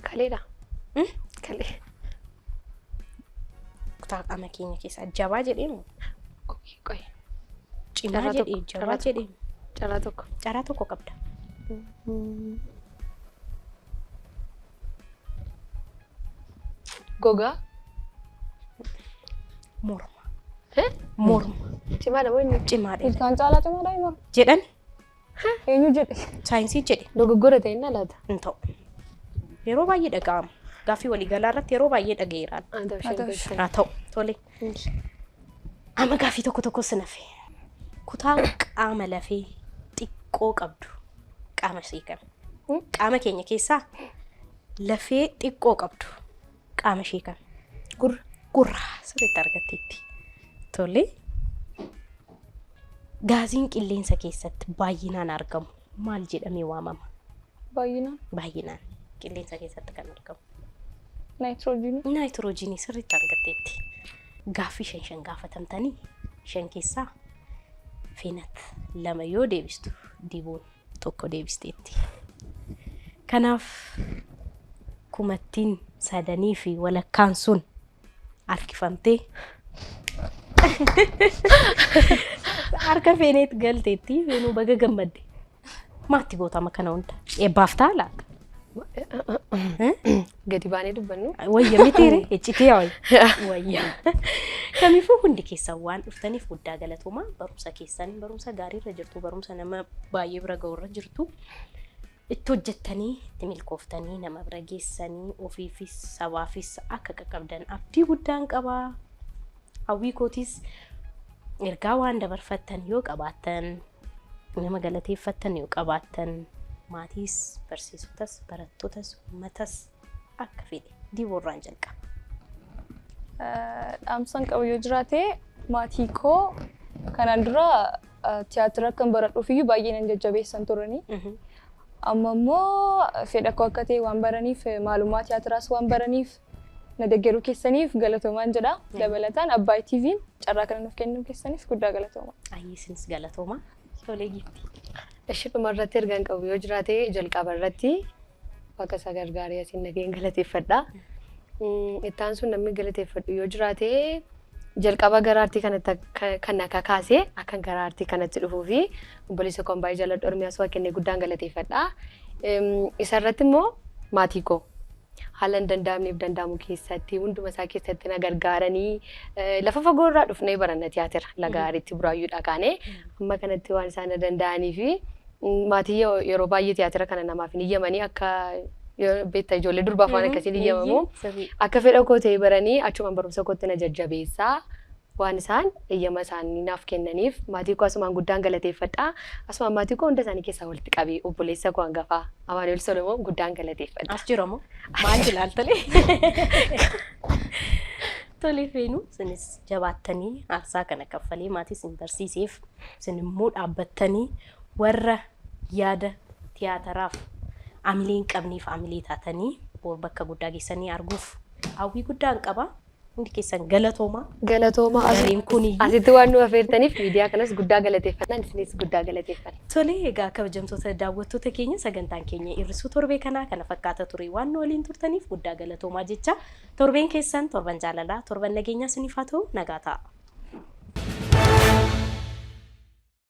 Kaleedha. Kalee. Kutaa qaama keenya keessaa jabaa jedhee moo? Qoy. Cimaa Carraa jedhee tokko, jabaa carraa jedhee. Carraa tokko. Carraa tokko qabda. Gogaa. Morma. Morma. Cimaadha moo inni? Cimaadha. Ilkaan caalaa cimaadha morma. Jedhan Eenyu jedhe? saayinsii jedhe Dogoggora ta'e inni laata? hin ta'u. Yeroo baay'ee dhaga'ama. Gaaffii waliigalaa irratti yeroo baay'ee dhaga'eeraan. Haa ta'u isheen beektan. Haa ta'u. Tole. Amma gaaffii tokko tokko si nafe. Kutaa qaama lafee xiqqoo qabdu qaama ishee kami? Qaama keenya keessaa lafee xiqqoo qabdu qaama ishee kami? Gurra. Gurra sirriitti argatteetti. Tole. Gaaziin qilleensa keessatti baay'inaan argamu maal jedhamee waamama? Baay'inaan. Baay'inaan qilleensa keessatti kan argamu. Naayitiroojiinii. Naayitiroojiinii sirriitti argatteetti. Gaaffii 5 5 gaafatamtanii 5 keessaa Feenat 2 yoo deebistu Diboon 1 deebisteetti. Kanaaf 3,500 sun harkifamtee harka Feeneet galteetti. Feenuu baga gammadde. Maatti gootama kana hunda eebbaaf ta'a laata? Gadi baanee dubbannu. Wayya mitiire iccitii wayya. Wayya. Kamiifuu hundi keessan waan dhuftaniif guddaa galatoomaa. Barumsa keessan barumsa gaariirra jirtu, barumsa nama baay'ee bira ga'urra jirtu. Itti hojjettanii, itti milkooftanii, nama bira geessanii, ofiifis sabaafis akka qaqqabdan abdii guddaan qabaa. Hawwii kootis ergaa waan dabarfattan yoo qabaattan, nama galateeffattan yoo qabaattan, maatiis, barsiisotas, barattootas, uummatas akka fedhe Diboorraan jalqaba. Dhaamsaan qabu yoo jiraate maatii koo kanaan dura tiyaatira kan baradhuuf iyyuu baay'ee nan jajjabeessan turani. Amma immoo fedha koo akka ta'e waan baraniif, maalummaa tiyaatiraas waan baraniif na deeggaruu keessaniif galatoomaan jedha. Dabalataan Abbaay TV'n carraa kana nuuf kennuu keessaniif guddaa galatooma. Ayyee isinis galatooma. Tolee giifti. Ishee dhumarratti ergaan qabu yoo jiraate jalqaba irratti Waaqa isaa gargaaree asiin nageen galateeffadha. Ittaan sun namni galateeffadhu yoo jiraate jalqaba gara aartii kanatti kan na kakaase akkan gara aartii kanatti dhufuu fi obboleessa koo baay'ee jaalladhu Ermiyaas Waaqennee guddaan galateeffadha. Isarratti immoo maatii koo haala hin danda'amneef danda'amu keessatti hunduma isaa keessatti na gargaaranii lafa fagoo irraa dhufnee baranna tiyaatira laga Aariitti Buraayyuudhaa kaanee amma kanatti waan isaan na danda'anii fi maatii yeroo baay'ee tiyaatira kana namaaf hin iyyamanii akka beektaa ijoollee durbaaf waan akkasiin iyyamamu akka fedha koo ta'e baranii achumaan barumsa kootti na jajjabeessaa waan isaan eeyyama isaanii naaf kennaniif maatii koo asumaan guddaan galateeffadha. Asumaan maatii koo hunda isaanii keessaa walitti qabee obboleessa koo hangafaa Amaanu'el Solomoon guddaan galateeffadha. As jira moo? Maal ilaaltale? Tole Feenuu, isinis jabaattanii aarsaa kana kaffalee maatii isin barsiiseef isin immoo dhaabbattanii warra yaada tiyaataraaf amilee hin qabneef amilee taatanii bor bakka guddaa geessanii arguuf hawwii guddaan qaba. Hundi keessan galatoomaa. Galatoomaa. Gareen kun iyyuu. Asitti waan nu afeertaniif miidiyaa kanas guddaa galateeffannaan isinis guddaa galateeffanna. Tole egaa kabajamtoota daawwattoota keenya sagantaan keenya hir'isuu torbee kanaa kana fakkaata ture. Waan nu waliin turtaniif guddaa galatoomaa jecha torbeen keessan torban jaalalaa, torban nageenyaa isiniif haa ta'u, nagaa ta'a.